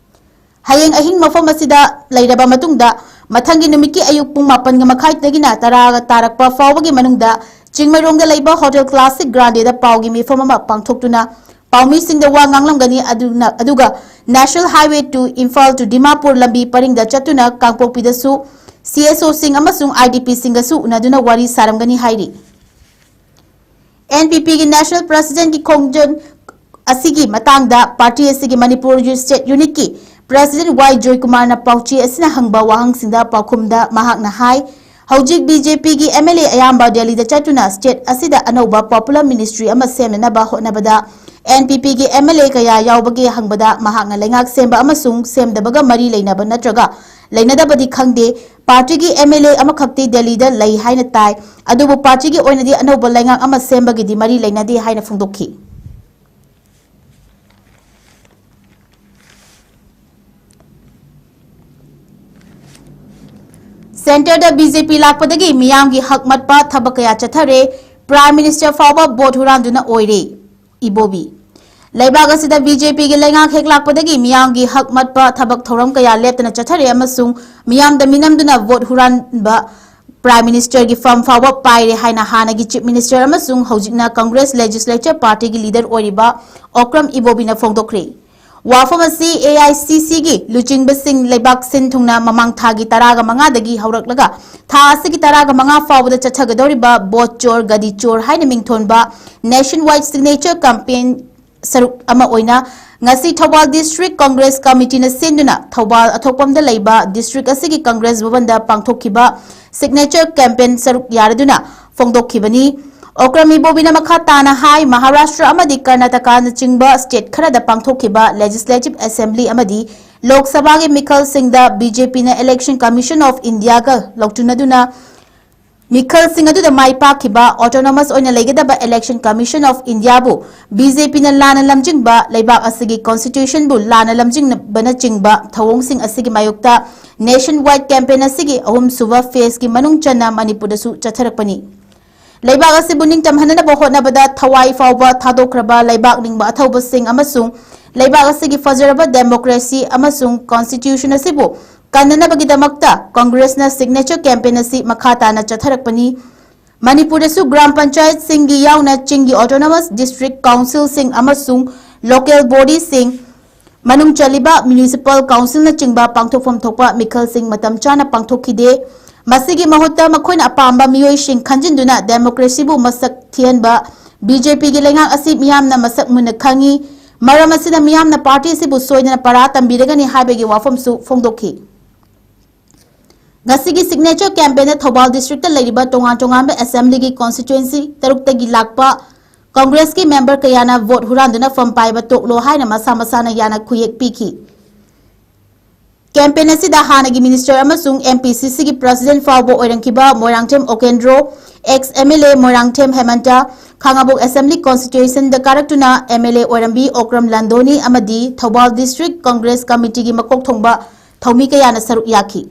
ꯍꯌꯦꯡ ꯑꯍꯤꯡ ꯃꯐꯝ ꯑꯁꯤꯗ ꯂꯩꯔꯕ ꯃꯇꯨꯡꯗ, ꯃꯊꯪꯒꯤ ꯅꯨꯃꯤꯠꯀꯤ ꯑꯌꯨꯛ ꯄꯨꯡ ꯃꯥꯄꯟꯒ ꯃꯈꯥꯏꯗꯒꯤꯅ ꯇꯔꯥꯒ ꯇꯥꯔꯛꯄ ꯐꯥꯎꯕꯒꯤ ꯃꯅꯨꯡꯗ ꯆꯤꯡꯃꯩꯔꯣꯡꯗ ꯂꯩꯕ ꯍꯣꯇꯦꯜ ꯀ꯭ꯂꯥꯁꯤꯛ ꯒ꯭ꯔꯥꯟꯗꯦꯗ ꯄꯥꯎꯒꯤ ꯃꯤꯐꯝ ꯑꯃ ꯄꯥꯡꯊꯣꯛꯇꯨꯅ ꯄꯥꯎꯃꯤꯁꯤꯡꯗ ꯋꯥ ꯉꯥꯡꯂꯝꯒꯅꯤ꯫ ꯑꯗꯨꯅ, ꯑꯗꯨꯒ National Highway two Imphal to Dimapur ꯂꯝꯕꯤ ꯄꯔꯤꯡꯗ ꯆꯠꯇꯨꯅ ꯀꯥꯡꯄꯣꯛꯄꯤꯗꯁꯨ ꯁꯤ ꯑꯦꯁ ꯑꯣꯁꯤꯡ ꯑꯃꯁꯨꯡ ꯑꯥꯏ ꯗꯤ ꯄꯤꯁꯤꯡꯒꯁꯨ ꯎꯅꯗꯨꯅ ꯋꯥꯔꯤ ꯁꯥꯔꯝꯒꯅꯤ ꯍꯥꯏꯔꯤ꯫ ꯑꯦꯟ ꯄꯤ ꯄꯤꯒꯤ ꯅꯦꯁꯅꯦꯜ ꯄ꯭ꯔꯁꯤꯗꯦꯟꯠꯀꯤ ꯈꯣꯡꯖꯪ ꯑꯁꯤꯒꯤ ꯃꯇꯥꯡꯗ ꯄꯥꯔꯇꯤ ꯑꯁꯤꯒꯤ ꯃꯅꯤꯄꯨꯔ ꯁ꯭ꯇꯦꯠ ꯌꯨꯅꯤꯠꯀꯤ ꯄ꯭ꯔꯁꯤꯗꯦꯟꯠ ꯋꯥꯏ ꯖꯣꯏꯀꯨꯃꯥꯔꯅ ꯄꯥꯎꯆꯦ ꯑꯁꯤꯅ ꯍꯪꯕ ꯋꯥꯍꯪꯁꯤꯡꯗ ꯄꯥꯎꯈꯨꯝꯗ ꯃꯍꯥꯛꯅ ꯍꯥꯏ, ꯍꯧꯖꯤꯛ ꯕꯤ ꯖꯦ ꯄꯤꯒꯤ ꯑꯦꯝ ꯑꯦꯜ ꯑꯦ ꯑꯌꯥꯝꯕ ꯗꯦꯜꯂꯤꯗ ꯆꯠꯇꯨꯅ ꯁ꯭ꯇꯦꯠ ꯑꯁꯤꯗ ꯑꯅꯧꯕ ꯄꯣꯄꯨꯂꯔ ꯃꯤꯅꯤꯁꯇ꯭ꯔꯤ ꯑꯃ ꯁꯦꯝꯅꯅꯕ ꯍꯣꯠꯅꯕꯗ ꯑꯦꯟ ꯄꯤ ꯄꯤꯒꯤ ꯑꯦꯝ ꯑꯦꯜ ꯑꯦ ꯀꯌꯥ ꯌꯥꯎꯕꯒꯦ ꯍꯪꯕꯗ ꯃꯍꯥꯛꯅ ꯂꯩꯉꯥꯛ ꯁꯦꯝꯕ ꯑꯃꯁꯨꯡ ꯁꯦꯝꯗꯕꯒ ꯃꯔꯤ ꯂꯩꯅꯕ ꯅꯠꯇ꯭ꯔꯒ ꯂꯩꯅꯗꯕꯗꯤ ꯈꯪꯗꯦ, ꯄꯥꯔꯇꯤꯒꯤ ꯑꯦꯝ ꯑꯦꯜ ꯑꯦ ꯑꯃꯈꯛꯇꯤ ꯗꯦꯜꯂꯤꯗ ꯂꯩ ꯍꯥꯏꯅ ꯇꯥꯏ, ꯑꯗꯨꯕꯨ ꯄꯥꯔꯇꯤꯒꯤ ꯑꯣꯏꯅꯗꯤ ꯑꯅꯧꯕ ꯂꯩꯉꯥꯛ ꯑꯃ ꯁꯦꯝꯕꯒꯤꯗꯤ ꯃꯔꯤ ꯂꯩꯅꯗꯦ ꯍꯥꯏꯅ ꯐꯣꯡꯗꯣꯛꯈꯤ꯫ ꯁꯦꯟꯇꯔꯗ ꯕꯤ ꯖꯦ ꯄꯤ ꯂꯥꯛꯄꯗꯒꯤ ꯃꯤꯌꯥꯝꯒꯤ ꯍꯛ ꯃꯠꯄ ꯊꯕꯛ ꯀꯌꯥ ꯆꯠꯊꯔꯦ, ꯄ꯭ꯔꯥꯏꯝ ꯃꯤꯅꯤꯁꯇꯔ ꯐꯥꯎꯕ ꯚꯣꯠ ꯍꯨꯔꯥꯟꯗꯨꯅ ꯑꯣꯏꯔꯦ꯫ ꯏꯕꯣꯕꯤ꯫ ꯂꯩꯕꯥꯛ ꯑꯁꯤꯗ ꯕꯤ ꯖꯦ ꯄꯤꯒꯤ ꯂꯩꯉꯥꯛ ꯍꯦꯛ ꯂꯥꯛꯄꯗꯒꯤ ꯃꯤꯌꯥꯝꯒꯤ ꯍꯛ ꯃꯠꯄ ꯊꯕꯛ ꯊꯧꯔꯝ ꯀꯌꯥ ꯂꯦꯞꯇꯅ ꯆꯠꯊꯔꯦ ꯑꯃꯁꯨꯡ ꯃꯤꯌꯥꯝꯗ ꯃꯤꯅꯝꯗꯨꯅ ꯚꯣꯠ ꯍꯨꯔꯥꯟꯕ ꯄ꯭ꯔꯥꯏꯝ ꯃꯤꯅꯤꯁꯇꯔꯒꯤ ꯐꯝ ꯐꯥꯎꯕ ꯄꯥꯏꯔꯦ ꯍꯥꯏꯅ ꯍꯥꯟꯅꯒꯤ ꯆꯤꯐ ꯃꯤꯅꯤꯁꯇꯔ ꯑꯃꯁꯨꯡ ꯍꯧꯖꯤꯛꯅ ꯀꯪꯒ꯭ꯔꯦꯁ ꯂꯦꯖꯤꯁꯂꯦꯆꯔ ꯄꯥꯔꯇꯤꯒꯤ ꯂꯤꯗꯔ ꯑꯣꯏꯔꯤꯕ ꯑꯣꯀ꯭ꯔꯝ ꯏꯕꯣꯕꯤꯅ ꯐꯣꯡꯗꯣꯛꯈ꯭ꯔꯦ꯫ ꯋꯥꯐꯝ ꯑꯁꯤ ꯑꯦ ꯑꯥꯏ ꯁꯤ ꯁꯤꯒꯤ ꯂꯨꯆꯤꯡꯕꯁꯤꯡ ꯂꯩꯕꯥꯛ ꯁꯤꯟ ꯊꯨꯡꯅ ꯃꯃꯥꯡ ꯊꯥꯒꯤ ꯇꯔꯥꯒ ꯃꯉꯥꯗꯒꯤ ꯍꯧꯔꯛꯂꯒ ꯊꯥ ꯑꯁꯤꯒꯤ ꯇꯔꯥꯒ ꯃꯉꯥ ꯐꯥꯎꯕꯗ ꯆꯠꯊꯒꯗꯧꯔꯤꯕ ꯚꯣꯠ ꯆꯣꯔ ꯒꯗꯤ ꯆꯣꯔ ꯍꯥꯏꯅ ꯃꯤꯡꯊꯣꯟꯕ ꯅꯦꯁꯟ ꯋꯥꯏꯗ ꯁꯤꯒꯅꯦꯆꯔ ꯀꯦꯝꯄꯦꯟ ꯁꯔꯨꯛ ꯑꯃ ꯑꯣꯏꯅ ꯉꯁꯤ ꯊꯧꯕꯥꯜ ꯗꯤꯁꯇ꯭ꯔꯤꯛ ꯀꯪꯒ꯭ꯔꯦꯁ ꯀꯃꯤꯇꯤꯅ ꯁꯤꯟꯗꯨꯅ ꯊꯧꯕꯥꯜ ꯑꯊꯣꯛꯄꯝꯗ ꯂꯩꯕ ꯗꯤꯁꯇ꯭ꯔꯤꯛ ꯑꯁꯤꯒꯤ ꯀꯪꯒ꯭ꯔꯦꯁ ꯚꯕꯟꯗ ꯄꯥꯡꯊꯣꯛꯈꯤꯕ ꯁꯤꯒꯅꯦꯆꯔ ꯀꯦꯝꯄꯦꯟ ꯁꯔꯨꯛ ꯌꯥꯔꯗꯨꯅ ꯐꯣꯡꯗꯣꯛꯈꯤꯕꯅꯤ꯫ ꯑꯣꯀ꯭ꯔꯝ ꯏꯕꯣꯕꯤꯅ ꯃꯈꯥ ꯇꯥꯅ ꯍꯥꯏ, ꯃꯍꯥꯔꯥꯁꯇ꯭ꯔ ꯑꯃꯗꯤ ꯀꯔꯅꯥꯇꯀꯥꯅꯆꯤꯡꯕ ꯁ꯭ꯇꯦꯠ ꯈꯔꯗ ꯄꯥꯡꯊꯣꯛꯈꯤꯕ ꯂꯦꯖꯤꯁꯂꯦꯇꯤꯚ ꯑꯦꯁꯦꯝꯕ꯭ꯂꯤ ꯑꯃꯗꯤ ꯂꯣꯛ ꯁꯚꯥꯒꯤ ꯃꯤꯈꯜꯁꯤꯡꯗ ꯕꯤ ꯖꯦ ꯄꯤꯅ ꯏꯂꯦꯛꯁꯟ ꯀꯃꯤꯁꯟ ꯑꯣꯐ ꯏꯟꯗꯤꯌꯥꯒ ꯂꯧꯆꯨꯅꯗꯨꯅ ꯃꯤꯈꯜꯁꯤꯡ ꯑꯗꯨꯗ ꯃꯥꯏ ꯄꯥꯛꯈꯤꯕ ꯑꯣꯇꯣꯅꯣꯃꯁ ꯑꯣꯏꯅ ꯂꯩꯒꯗꯕ ꯏꯂꯦꯛꯁꯟ ꯀꯃꯤꯁꯟ ꯑꯣꯐ ꯏꯟꯗꯤꯌꯥꯕꯨ ꯕꯤ ꯖꯦ ꯄꯤꯅ ꯂꯥꯟꯅ ꯂꯝꯖꯤꯡꯕ, ꯂꯩꯕꯥꯛ ꯑꯁꯤꯒꯤ ꯀꯣꯟꯁꯇꯤꯇ꯭ꯌꯨꯁꯟꯕꯨ ꯂꯥꯟꯅ ꯂꯝꯖꯤꯡꯕꯅꯆꯤꯡꯕ ꯊꯧꯑꯣꯡꯁꯤꯡ ꯑꯁꯤꯒꯤ ꯃꯥꯌꯣꯛꯇ ꯅꯦꯁꯟ ꯋꯥꯏꯗ ꯀꯦꯝꯄꯦꯟ ꯑꯁꯤꯒꯤ ꯑꯍꯨꯝꯁꯨꯕ ꯐꯦꯖꯀꯤ ꯃꯅꯨꯡ ꯆꯟꯅ ꯃꯅꯤꯄꯨꯔꯗꯁꯨ ꯆꯠꯊꯔꯛꯄꯅꯤ꯫ ꯂꯩꯕꯥꯛ ꯑꯁꯤꯕꯨ ꯅꯤꯡꯇꯝꯍꯟꯅꯅꯕ ꯍꯣꯠꯅꯕꯗ ꯊꯋꯥꯏ ꯐꯥꯎꯕ ꯊꯥꯗꯣꯛꯈ꯭ꯔꯕ ꯂꯩꯕꯥꯛ ꯅꯤꯡꯕ ꯑꯊꯧꯕꯁꯤꯡ ꯑꯃꯁꯨꯡ ꯂꯩꯕꯥꯛ ꯑꯁꯤꯒꯤ ꯐꯖꯔꯕ ꯗꯦꯃꯣꯀ꯭ꯔꯦꯁꯤ ꯑꯃꯁꯨꯡ ꯀꯣꯟꯁꯇꯤꯇ꯭ꯌꯨꯁꯟ ꯑꯁꯤꯕꯨ ꯀꯟꯅꯅꯕꯒꯤꯗꯃꯛꯇ ꯀꯪꯒ꯭ꯔꯦꯁꯅ ꯁꯤꯒꯅꯦꯆꯔ ꯀꯦꯝꯄꯦꯟ ꯑꯁꯤ ꯃꯈꯥ ꯇꯥꯅ ꯆꯠꯊꯔꯛꯄꯅꯤ꯫ ꯃꯅꯤꯄꯨꯔꯗꯁꯨ ꯒ꯭ꯔꯥꯝ ꯄꯟꯆꯥꯌꯠꯁꯤꯡꯒꯤ ꯌꯥꯎꯅ ꯆꯤꯡꯒꯤ ꯑꯣꯇꯣꯅꯣꯃꯁ ꯗꯤꯁꯇ꯭ꯔꯤꯛ ꯀꯥꯎꯟꯁꯤꯜꯁꯤꯡ ꯑꯃꯁꯨꯡ ꯂꯣꯀꯦꯜ ꯕꯣꯗꯤꯁꯤꯡ ꯃꯅꯨꯡ ꯆꯜꯂꯤꯕ ꯃ꯭ꯌꯨꯅꯤꯁꯤꯄꯥꯜ ꯀꯥꯎꯟꯁꯤꯜꯅꯆꯤꯡꯕ ꯄꯥꯡꯊꯣꯛꯐꯝ ꯊꯣꯛꯄ ꯃꯤꯈꯜꯁꯤꯡ ꯃꯇꯝ ꯆꯥꯅ ꯄꯥꯡꯊꯣꯛꯈꯤꯗꯦ꯫ ꯃꯁꯤꯒꯤ ꯃꯍꯨꯠꯇ ꯃꯈꯣꯏꯅ ꯑꯄꯥꯝꯕ ꯃꯤꯑꯣꯏꯁꯤꯡ ꯈꯟꯖꯤꯟꯗꯨꯅ ꯗꯦꯃꯣꯀ꯭ꯔꯦꯁꯤꯕꯨ ꯃꯁꯛ ꯊꯤꯍꯟꯕ ꯕꯤ ꯖꯦ ꯄꯤꯒꯤ ꯂꯩꯉꯥꯛ ꯑꯁꯤ ꯃꯤꯌꯥꯝꯅ ꯃꯁꯛ ꯃꯨꯟꯅ ꯈꯪꯏ꯫ ꯃꯔꯝ ꯑꯁꯤꯅ ꯃꯤꯌꯥꯝꯅ ꯄꯥꯔꯇꯤ ꯑꯁꯤꯕꯨ ꯁꯣꯏꯗꯅ ꯄꯔꯥ ꯇꯝꯕꯤꯔꯒꯅꯤ ꯍꯥꯏꯕꯒꯤ ꯋꯥꯐꯝꯁꯨ ꯐꯣꯡꯗꯣꯛꯈꯤ꯫ ꯉꯁꯤꯒꯤ ꯁꯤꯒꯅꯦꯆꯔ ꯀꯦꯝꯄꯦꯟꯗ ꯊꯧꯕꯥꯜ ꯗꯤꯁꯇ꯭ꯔꯤꯛꯇ ꯂꯩꯔꯤꯕ ꯇꯣꯉꯥꯟ ꯇꯣꯉꯥꯟꯕ ꯑꯦꯁꯦꯝꯕ꯭ꯂꯤꯒꯤ ꯀꯣꯟꯁꯇꯤꯇ꯭ꯋꯦꯟꯁꯤ ꯇꯔꯨꯛꯇꯒꯤ ꯂꯥꯛꯄ ꯀꯪꯒ꯭ꯔꯦꯁꯀꯤ ꯃꯦꯝꯕꯔ ꯀꯌꯥꯅ ꯚꯣꯠ ꯍꯨꯔꯥꯟꯗꯨꯅ ꯐꯝ ꯄꯥꯏꯕ ꯇꯣꯛꯂꯣ ꯍꯥꯏꯅ ꯃꯁꯥ ꯃꯁꯥꯅ ꯌꯥꯅ ꯈꯨꯌꯦꯛ ꯄꯤꯈꯤ꯫ ꯀꯦꯝꯄꯦꯟ ꯑꯁꯤꯗ ꯍꯥꯟꯅꯒꯤ ꯃꯤꯅꯤꯁꯇꯔ ꯑꯃꯁꯨꯡ ꯑꯦꯝ ꯄꯤ ꯁꯤ ꯁꯤꯒꯤ ꯄ꯭ꯔꯁꯤꯗꯦꯟꯠ ꯐꯥꯎꯕ ꯑꯣꯏꯔꯝꯈꯤꯕ Moirangthem Okendro, ex M L A Moirangthem Hemanta, Khangabok assembly ꯀꯣꯟꯁꯇꯤꯇ꯭ꯋꯦꯟꯁꯤꯗ ꯀꯥꯔꯛꯇꯨꯅ ꯑꯦꯝ ꯑꯦꯜ ꯑꯦ ꯑꯣꯏꯔꯝꯕꯤ ꯑꯣꯀ꯭ꯔꯝ ꯂꯥꯟꯗꯣꯅꯤ ꯑꯃꯗꯤ ꯊꯧꯕꯥꯜ ꯗꯤꯁꯇ꯭ꯔꯤꯛ ꯀꯪꯒ꯭ꯔꯦꯁ ꯀꯃꯤꯇꯤꯒꯤ ꯃꯀꯣꯛ ꯊꯣꯡꯕ ꯊꯧꯃꯤ ꯀꯌꯥꯅ ꯁꯔꯨꯛ ꯌꯥꯈꯤ꯫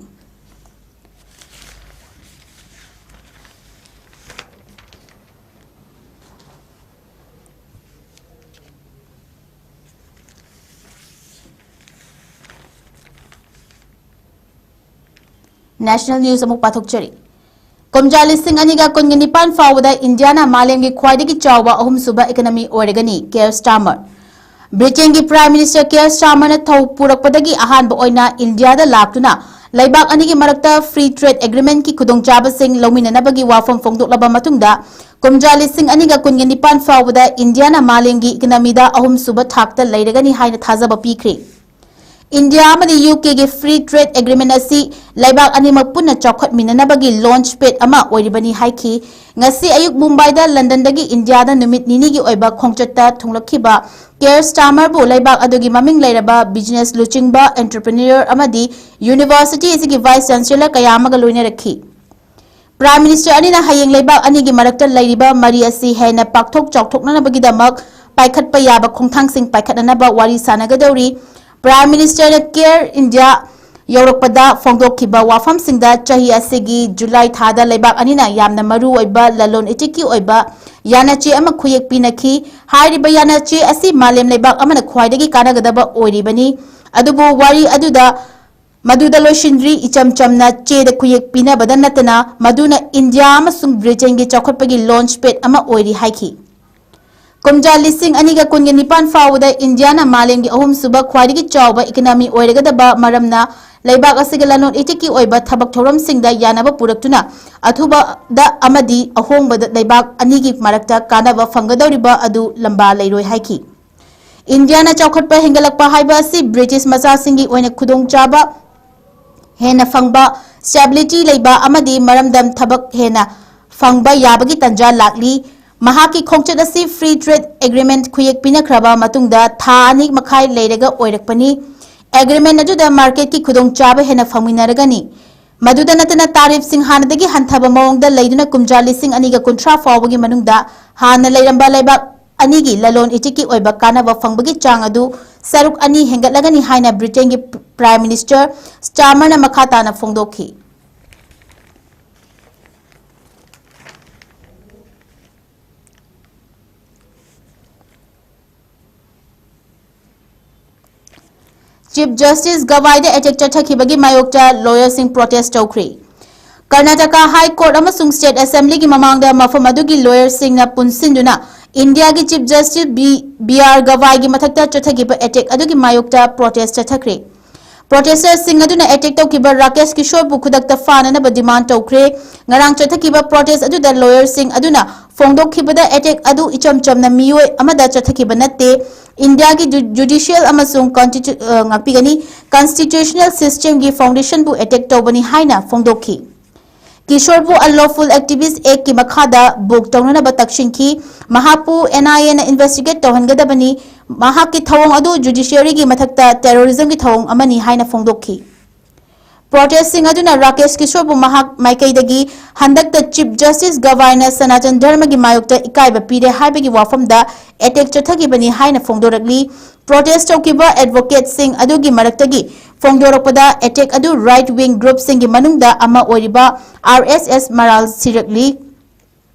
ꯅꯦꯁꯅꯦꯜ ꯅ꯭ꯌꯨꯁ ꯑꯃꯨꯛ ꯄꯥꯊꯣꯛꯆꯔꯤ꯫ ꯀꯨꯝꯖꯥ ꯂꯤꯁꯤꯡ ꯑꯅꯤꯒ ꯀꯨꯟꯒ ꯅꯤꯄꯥꯟ ꯐꯥꯎꯕꯗ ꯏꯟꯗꯤꯌꯥꯅ ꯃꯥꯂꯦꯝꯒꯤ ꯈ꯭ꯋꯥꯏꯗꯒꯤ ꯆꯥꯎꯕ ꯑꯍꯨꯝꯁꯨꯕ ꯏꯀꯅꯃꯤ ꯑꯣꯏꯔꯒꯅꯤ, ꯀꯦꯌꯔ ꯁ꯭ꯇꯥꯔꯃꯔ꯫ ꯕ꯭ꯔꯤꯇꯦꯟꯒꯤ ꯄ꯭ꯔꯥꯏꯝ ꯃꯤꯅꯤꯁꯇꯔ ꯀꯦꯌꯔ ꯁ꯭ꯇꯥꯔꯃꯔꯅ ꯊꯧ ꯄꯨꯔꯛꯄꯗꯒꯤ ꯑꯍꯥꯟꯕ ꯑꯣꯏꯅ ꯏꯟꯗꯤꯌꯥꯗ ꯂꯥꯛꯇꯨꯅ ꯂꯩꯕꯥꯛ ꯑꯅꯤꯒꯤ ꯃꯔꯛꯇ ꯐ꯭ꯔꯤ ꯇ꯭ꯔꯦꯗ ꯑꯦꯒ꯭ꯔꯤꯃꯦꯟꯠꯀꯤ ꯈꯨꯗꯣꯡꯆꯥꯕꯁꯤꯡ ꯂꯧꯃꯤꯟꯅꯅꯕꯒꯤ ꯋꯥꯐꯝ ꯐꯣꯡꯗꯣꯛꯂꯕ ꯃꯇꯨꯡꯗ, ꯀꯨꯝꯖꯥ ꯂꯤꯁꯤꯡ ꯑꯅꯤꯒ ꯀꯨꯟꯒ ꯅꯤꯄꯥꯟ ꯐꯥꯎꯕꯗ ꯏꯟꯗꯤꯌꯥꯅ ꯃꯥꯂꯦꯝꯒꯤ ꯏꯀꯅꯃꯤꯗ ꯑꯍꯨꯝꯁꯨꯕ ꯊꯥꯛꯇ ꯂꯩꯔꯒꯅꯤ ꯍꯥꯏꯅ ꯊꯥꯖꯕ ꯄꯤꯈ꯭ꯔꯦ꯫ ꯏꯟꯗꯤꯌꯥ ꯑꯃꯗꯤ ꯌꯨ ꯀꯦꯒꯤ ꯐ꯭ꯔꯤ ꯇ꯭ꯔꯦꯗ ꯑꯦꯒ꯭ꯔꯤꯃꯦꯟꯠ ꯑꯁꯤ ꯂꯩꯕꯥꯛ ꯑꯅꯤꯃꯛ ꯄꯨꯟꯅ ꯆꯥꯎꯈꯠꯃꯤꯟꯅꯅꯕꯒꯤ ꯂꯣꯟꯆ ꯄꯦꯗ ꯑꯃ ꯑꯣꯏꯔꯤꯕꯅꯤ ꯍꯥꯏꯈꯤ꯫ ꯉꯁꯤ ꯑꯌꯨꯛ ꯃꯨꯝꯕꯥꯏꯗ ꯂꯟꯗꯟꯗꯒꯤ ꯏꯟꯗꯤꯌꯥꯗ ꯅꯨꯃꯤꯠ ꯅꯤꯅꯤꯒꯤ ꯑꯣꯏꯕ ꯈꯣꯡꯆꯠꯇ ꯊꯨꯡꯂꯛꯈꯤꯕ ꯀꯦꯌꯔ ꯁ꯭ꯇꯥꯔꯃꯔꯕꯨ ꯂꯩꯕꯥꯛ ꯑꯗꯨꯒꯤ ꯃꯃꯤꯡ ꯂꯩꯔꯕ ꯕꯤꯖꯤꯅꯦꯁ ꯂꯨꯆꯤꯡꯕ, ꯑꯦꯟꯇꯔꯄ꯭ꯔꯤꯅ꯭ꯌꯨꯔ ꯑꯃꯗꯤ ꯌꯨꯅꯤꯚꯔꯁꯤꯇꯤ ꯑꯁꯤꯒꯤ ꯚꯥꯏꯁ ꯆꯥꯟꯁꯦꯂꯔ ꯀꯌꯥ ꯑꯃꯒ ꯂꯣꯏꯅꯔꯛꯈꯤ꯫ ꯄ꯭ꯔꯥꯏꯝ ꯃꯤꯅꯤꯁꯇꯔ ꯑꯅꯤꯅ ꯍꯌꯦꯡ ꯂꯩꯕꯥꯛ ꯑꯅꯤꯒꯤ ꯃꯔꯛꯇ ꯂꯩꯔꯤꯕ ꯃꯔꯤ ꯑꯁꯤ ꯍꯦꯟꯅ ꯄꯥꯛꯊꯣꯛ ꯆꯥꯎꯊꯣꯛꯅꯅꯕꯒꯤꯗꯃꯛ ꯄꯥꯏꯈꯠꯄ ꯌꯥꯕ ꯈꯣꯡꯊꯥꯡꯁꯤꯡ ꯄꯥꯏꯈꯠꯅꯅꯕ ꯋꯥꯔꯤ ꯁꯥꯟꯅꯒꯗꯧꯔꯤ꯫ ꯄ꯭ꯔꯥꯏꯝ ꯃꯤꯅꯤꯁꯇꯔꯅ ꯀꯦꯌꯔ ꯏꯟꯗꯤꯌꯥ ꯌꯧꯔꯛꯄꯗ ꯐꯣꯡꯗꯣꯛꯈꯤꯕ ꯋꯥꯐꯝꯁꯤꯡꯗ ꯆꯍꯤ ꯑꯁꯤꯒꯤ ꯖꯨꯂꯥꯏ ꯊꯥꯗ ꯂꯩꯕꯥꯛ ꯑꯅꯤꯅ ꯌꯥꯝꯅ ꯃꯔꯨ ꯑꯣꯏꯕ ꯂꯂꯣꯟ ꯏꯇꯤꯛꯀꯤ ꯑꯣꯏꯕ ꯌꯥꯅꯆꯦ ꯑꯃ ꯈꯨꯌꯦꯛ ꯄꯤꯅꯈꯤ꯫ ꯍꯥꯏꯔꯤꯕ ꯌꯥꯅꯆꯦ ꯑꯁꯤ ꯃꯥꯂꯦꯝ ꯂꯩꯕꯥꯛ ꯑꯃꯅ ꯈ꯭ꯋꯥꯏꯗꯒꯤ ꯀꯥꯟꯅꯒꯗꯕ ꯑꯣꯏꯔꯤꯕꯅꯤ꯫ ꯑꯗꯨꯕꯨ ꯋꯥꯔꯤ ꯑꯗꯨꯗ ꯃꯗꯨꯗ ꯂꯣꯏꯁꯤꯟꯗ꯭ꯔꯤ, ꯏꯆꯝ ꯆꯝꯅ ꯆꯦꯗ ꯈꯨꯌꯦꯛ ꯄꯤꯅꯕꯗ ꯅꯠꯇꯅ ꯃꯗꯨꯅ ꯏꯟꯗꯤꯌꯥ ꯑꯃꯁꯨꯡ ꯕ꯭ꯔꯤꯇꯦꯟꯒꯤ ꯆꯥꯎꯈꯠꯄꯒꯤ ꯂꯣꯟꯆ ꯄꯦꯗ ꯑꯃ ꯑꯣꯏꯔꯤ ꯍꯥꯏꯈꯤ꯫ ꯀꯨꯝꯖꯥ ꯂꯤꯁꯤꯡ ꯑꯅꯤꯒ ꯀꯨꯟꯒ ꯅꯤꯄꯥꯟ ꯐꯥꯎꯕꯗ ꯏꯟꯗꯤꯌꯥꯅ ꯃꯥꯂꯦꯝꯒꯤ ꯑꯍꯨꯝꯁꯨꯕ ꯈ꯭ꯋꯥꯏꯗꯒꯤ ꯆꯥꯎꯕ ꯏꯀꯅꯃꯤ ꯑꯣꯏꯔꯒꯗꯕ ꯃꯔꯝꯅ ꯂꯩꯕꯥꯛ ꯑꯁꯤꯒꯤ ꯂꯂꯣꯟ ꯏꯇꯤꯛꯀꯤ ꯑꯣꯏꯕ ꯊꯕꯛ ꯊꯧꯔꯝꯁꯤꯡꯗ ꯌꯥꯅꯕ ꯄꯨꯔꯛꯇꯨꯅ ꯑꯊꯨꯕꯗ ꯑꯃꯗꯤ ꯑꯍꯣꯡꯕꯗ ꯂꯩꯕꯥꯛ ꯑꯅꯤꯒꯤ ꯃꯔꯛꯇ ꯀꯥꯟꯅꯕ ꯐꯪꯒꯗꯧꯔꯤꯕ ꯑꯗꯨ ꯂꯝꯕꯥ ꯂꯩꯔꯣꯏ ꯍꯥꯏꯈꯤ꯫ ꯏꯟꯗꯤꯌꯥꯅ ꯆꯥꯎꯈꯠꯄ ꯍꯦꯟꯒꯠꯂꯛꯄ ꯍꯥꯏꯕ ꯑꯁꯤ ꯕ꯭ꯔꯤꯇꯤꯁ ꯃꯆꯥꯁꯤꯡꯒꯤ ꯑꯣꯏꯅ ꯈꯨꯗꯣꯡꯆꯥꯕ ꯍꯦꯟꯅ ꯐꯪꯕ, ꯁ꯭ꯇꯦꯕꯤꯂꯤꯇꯤ ꯂꯩꯕ ꯑꯃꯗꯤ ꯃꯔꯝꯗꯝ ꯊꯕꯛ ꯍꯦꯟꯅ ꯐꯪꯕ ꯌꯥꯕꯒꯤ ꯇꯥꯟꯖꯥ ꯂꯥꯛꯂꯤ꯫ ꯃꯍꯥꯛꯀꯤ ꯈꯣꯡꯆꯠ ꯑꯁꯤ ꯐ꯭ꯔꯤ ꯇ꯭ꯔꯦꯗ ꯑꯦꯒ꯭ꯔꯤꯃꯦꯟꯠ ꯈꯨꯌꯦꯛ ꯄꯤꯅꯈ꯭ꯔꯕ ꯃꯇꯨꯡꯗ ꯊꯥ ꯑꯅꯤ ꯃꯈꯥꯏ ꯂꯩꯔꯒ ꯑꯣꯏꯔꯛꯄꯅꯤ꯫ ꯑꯦꯒ꯭ꯔꯤꯃꯦꯟꯠ ꯑꯗꯨꯗ ꯃꯥꯔꯀꯦꯠꯀꯤ ꯈꯨꯗꯣꯡꯆꯥꯕ ꯍꯦꯟꯅ ꯐꯪꯃꯤꯟꯅꯔꯒꯅꯤ꯫ ꯃꯗꯨꯗ ꯅꯠꯇꯅ ꯇꯥꯔꯤꯐꯁꯤꯡ ꯍꯥꯟꯅꯗꯒꯤ ꯍꯟꯊꯕ ꯃꯑꯣꯡꯗ ꯂꯩꯗꯨꯅ ꯀꯨꯝꯖꯥ ꯂꯤꯁꯤꯡ ꯑꯅꯤꯒ ꯀꯨꯟꯊ꯭ꯔꯥ ꯐꯥꯎꯕꯒꯤ ꯃꯅꯨꯡꯗ ꯍꯥꯟꯅ ꯂꯩꯔꯝꯕ ꯂꯩꯕꯥꯛ ꯑꯅꯤꯒꯤ ꯂꯂꯣꯟ ꯏꯇꯤꯛꯀꯤ ꯑꯣꯏꯕ ꯀꯥꯟꯅꯕ ꯐꯪꯕꯒꯤ ꯆꯥꯡ ꯑꯗꯨ ꯁꯔꯨꯛ ꯑꯅꯤ ꯍꯦꯟꯒꯠꯂꯒꯅꯤ ꯍꯥꯏꯅ ꯕ꯭ꯔꯤꯇꯦꯟꯒꯤ ꯄ꯭ꯔꯥꯏꯝ ꯃꯤꯅꯤꯁꯇꯔ ꯁ꯭ꯇꯥꯔꯃꯔꯅ ꯃꯈꯥ ꯇꯥꯅ ꯐꯣꯡꯗꯣꯛꯈꯤ꯫ ꯆꯤꯐ ꯖꯁꯇꯤꯁ ꯒꯋꯥꯏꯗ ꯑꯦꯇꯦꯛ ꯆꯠꯊꯈꯤꯕꯒꯤ ꯃꯥꯌꯣꯛꯇ ꯂꯣꯌꯔꯁꯤꯡ ꯄ꯭ꯔꯣꯇꯦꯁ ꯇꯧꯈ꯭ꯔꯤ꯫ ꯀꯔꯅꯥꯇꯀꯥ ꯍꯥꯏ ꯀꯣꯔꯠ ꯑꯃꯁꯨꯡ ꯁ꯭ꯇꯦꯠ ꯑꯦꯁꯦꯝꯕ꯭ꯂꯤꯒꯤ ꯃꯃꯥꯡꯗ ꯃꯐꯝ ꯑꯗꯨꯒꯤ ꯂꯣꯌꯔꯁꯤꯡꯅ ꯄꯨꯟꯁꯤꯟꯗꯨꯅ ꯏꯟꯗꯤꯌꯥꯒꯤ chief justice B, B R ꯒꯋꯥꯏꯒꯤ ꯃꯊꯛꯇ ꯆꯠꯊꯈꯤꯕ ꯑꯦꯇꯦꯛ ꯑꯗꯨꯒꯤ ꯃꯥꯌꯣꯛꯇ ꯄ꯭ꯔꯣꯇꯦꯁ ꯆꯠꯊꯈ꯭ꯔꯤ꯫ ꯄ꯭ꯔꯣꯇꯦꯁꯇꯔꯁꯤꯡ ꯑꯗꯨꯅ ꯑꯦꯇꯦꯛ ꯇꯧꯈꯤꯕ ꯔꯥꯀꯦꯁ ꯀꯤꯁꯣꯔꯕꯨ ꯈꯨꯗꯛꯇ ꯐꯥꯅꯅꯕ ꯗꯤꯃꯥꯟ ꯇꯧꯈ꯭ꯔꯦ꯫ ꯉꯔꯥꯡ ꯆꯠꯊꯈꯤꯕ ꯄ꯭ꯔꯣꯇꯦꯁ ꯑꯗꯨꯗ ꯂꯣꯌꯔꯁꯤꯡ ꯑꯗꯨꯅ ꯐꯣꯡꯗꯣꯛꯈꯤꯕꯗ ꯑꯦꯇꯦꯛ ꯑꯗꯨ ꯏꯆꯝ ꯆꯝꯅ ꯃꯤꯑꯣꯏ ꯑꯃꯗ ꯆꯠꯊꯈꯤꯕ ꯅꯠꯇꯦ, ꯏꯟꯗꯤꯌꯥꯒꯤ ꯖꯨ-, ꯖꯨꯗꯤꯁꯤꯌꯦꯜ ꯑꯃꯁꯨꯡ ꯀꯟꯁꯇꯤꯇ꯭ꯌꯨ-, ꯑ, ꯉꯥꯛꯄꯤꯒꯅꯤ, ꯀꯟꯁꯇꯤꯇ꯭ꯌꯨꯁꯅꯦꯜ ꯁꯤꯁꯇꯦꯝꯒꯤ ꯐꯥꯎꯟꯗꯦꯁꯟꯕꯨ ꯑꯦꯇꯦꯛ ꯇꯧꯕꯅꯤ ꯍꯥꯏꯅ ꯐꯣꯡꯗꯣꯛꯈꯤ꯫ ꯀꯤꯁꯣꯔꯕꯨ ꯑꯟꯂꯣꯐꯨꯜ ꯑꯦꯛꯇꯤꯚꯤꯁ ꯑꯦꯛꯀꯤ ꯃꯈꯥꯗ ꯕꯨꯛ ꯇꯧꯅꯅꯕ ꯇꯛꯁꯤꯟꯈꯤ꯫ ꯃꯍꯥꯛꯄꯨ ꯑꯦꯟ ꯑꯥꯏ ꯑꯦꯅ ꯏꯟꯚꯦꯁꯇꯤꯒꯦꯠ ꯇꯧꯍꯟꯒꯗꯕꯅꯤ꯫ ꯃꯍꯥꯛꯀꯤ ꯊꯧꯑꯣꯡ ꯑꯗꯨ ꯖꯨꯗꯤꯁꯤꯌꯔꯤꯒꯤ ꯃꯊꯛꯇ ꯇꯦꯔꯣꯔꯤꯖꯝꯒꯤ ꯊꯧꯑꯣꯡ ꯑꯃꯅꯤ ꯍꯥꯏꯅ ꯐꯣꯡꯗꯣꯛꯈꯤ꯫ ꯄ꯭ꯔꯣꯇꯦꯁꯁꯤꯡ ꯑꯗꯨꯅ ꯔꯥꯀꯦꯁ ꯀꯤꯁꯣꯔꯕꯨ ꯃꯍꯥꯛ ꯃꯥꯏꯀꯩꯗꯒꯤ ꯍꯟꯗꯛꯇ ꯆꯤꯐ ꯖꯁꯇꯤꯁ ꯒꯚꯥꯏꯅ ꯁꯅꯥꯇꯟ ꯙꯔꯃꯒꯤ ꯃꯥꯌꯣꯛꯇ ꯏꯀꯥꯏꯕ ꯄꯤꯔꯦ ꯍꯥꯏꯕꯒꯤ ꯋꯥꯐꯝꯗ ꯑꯦꯇꯦꯛ ꯆꯠꯊꯈꯤꯕꯅꯤ ꯍꯥꯏꯅ ꯐꯣꯡꯗꯣꯔꯛꯂꯤ꯫ ꯄ꯭ꯔꯣꯇꯦꯁ ꯇꯧꯈꯤꯕ ꯑꯦꯗꯚꯣꯀꯦꯠꯁꯤꯡ ꯑꯗꯨꯒꯤ ꯃꯔꯛꯇꯒꯤ ꯐꯣꯡꯗꯣꯔꯛꯄꯗ ꯑꯦꯇꯦꯛ ꯑꯗꯨ ꯔꯥꯏꯠ ꯋꯤꯡ ꯒ꯭ꯔꯨꯞꯁꯤꯡꯒꯤ ꯃꯅꯨꯡꯗ ꯑꯃ ꯑꯣꯏꯔꯤꯕ ꯑꯥꯔ ꯑꯦꯁ ꯑꯦꯁ ꯃꯔꯥꯜ ꯁꯤꯔꯛꯂꯤ꯫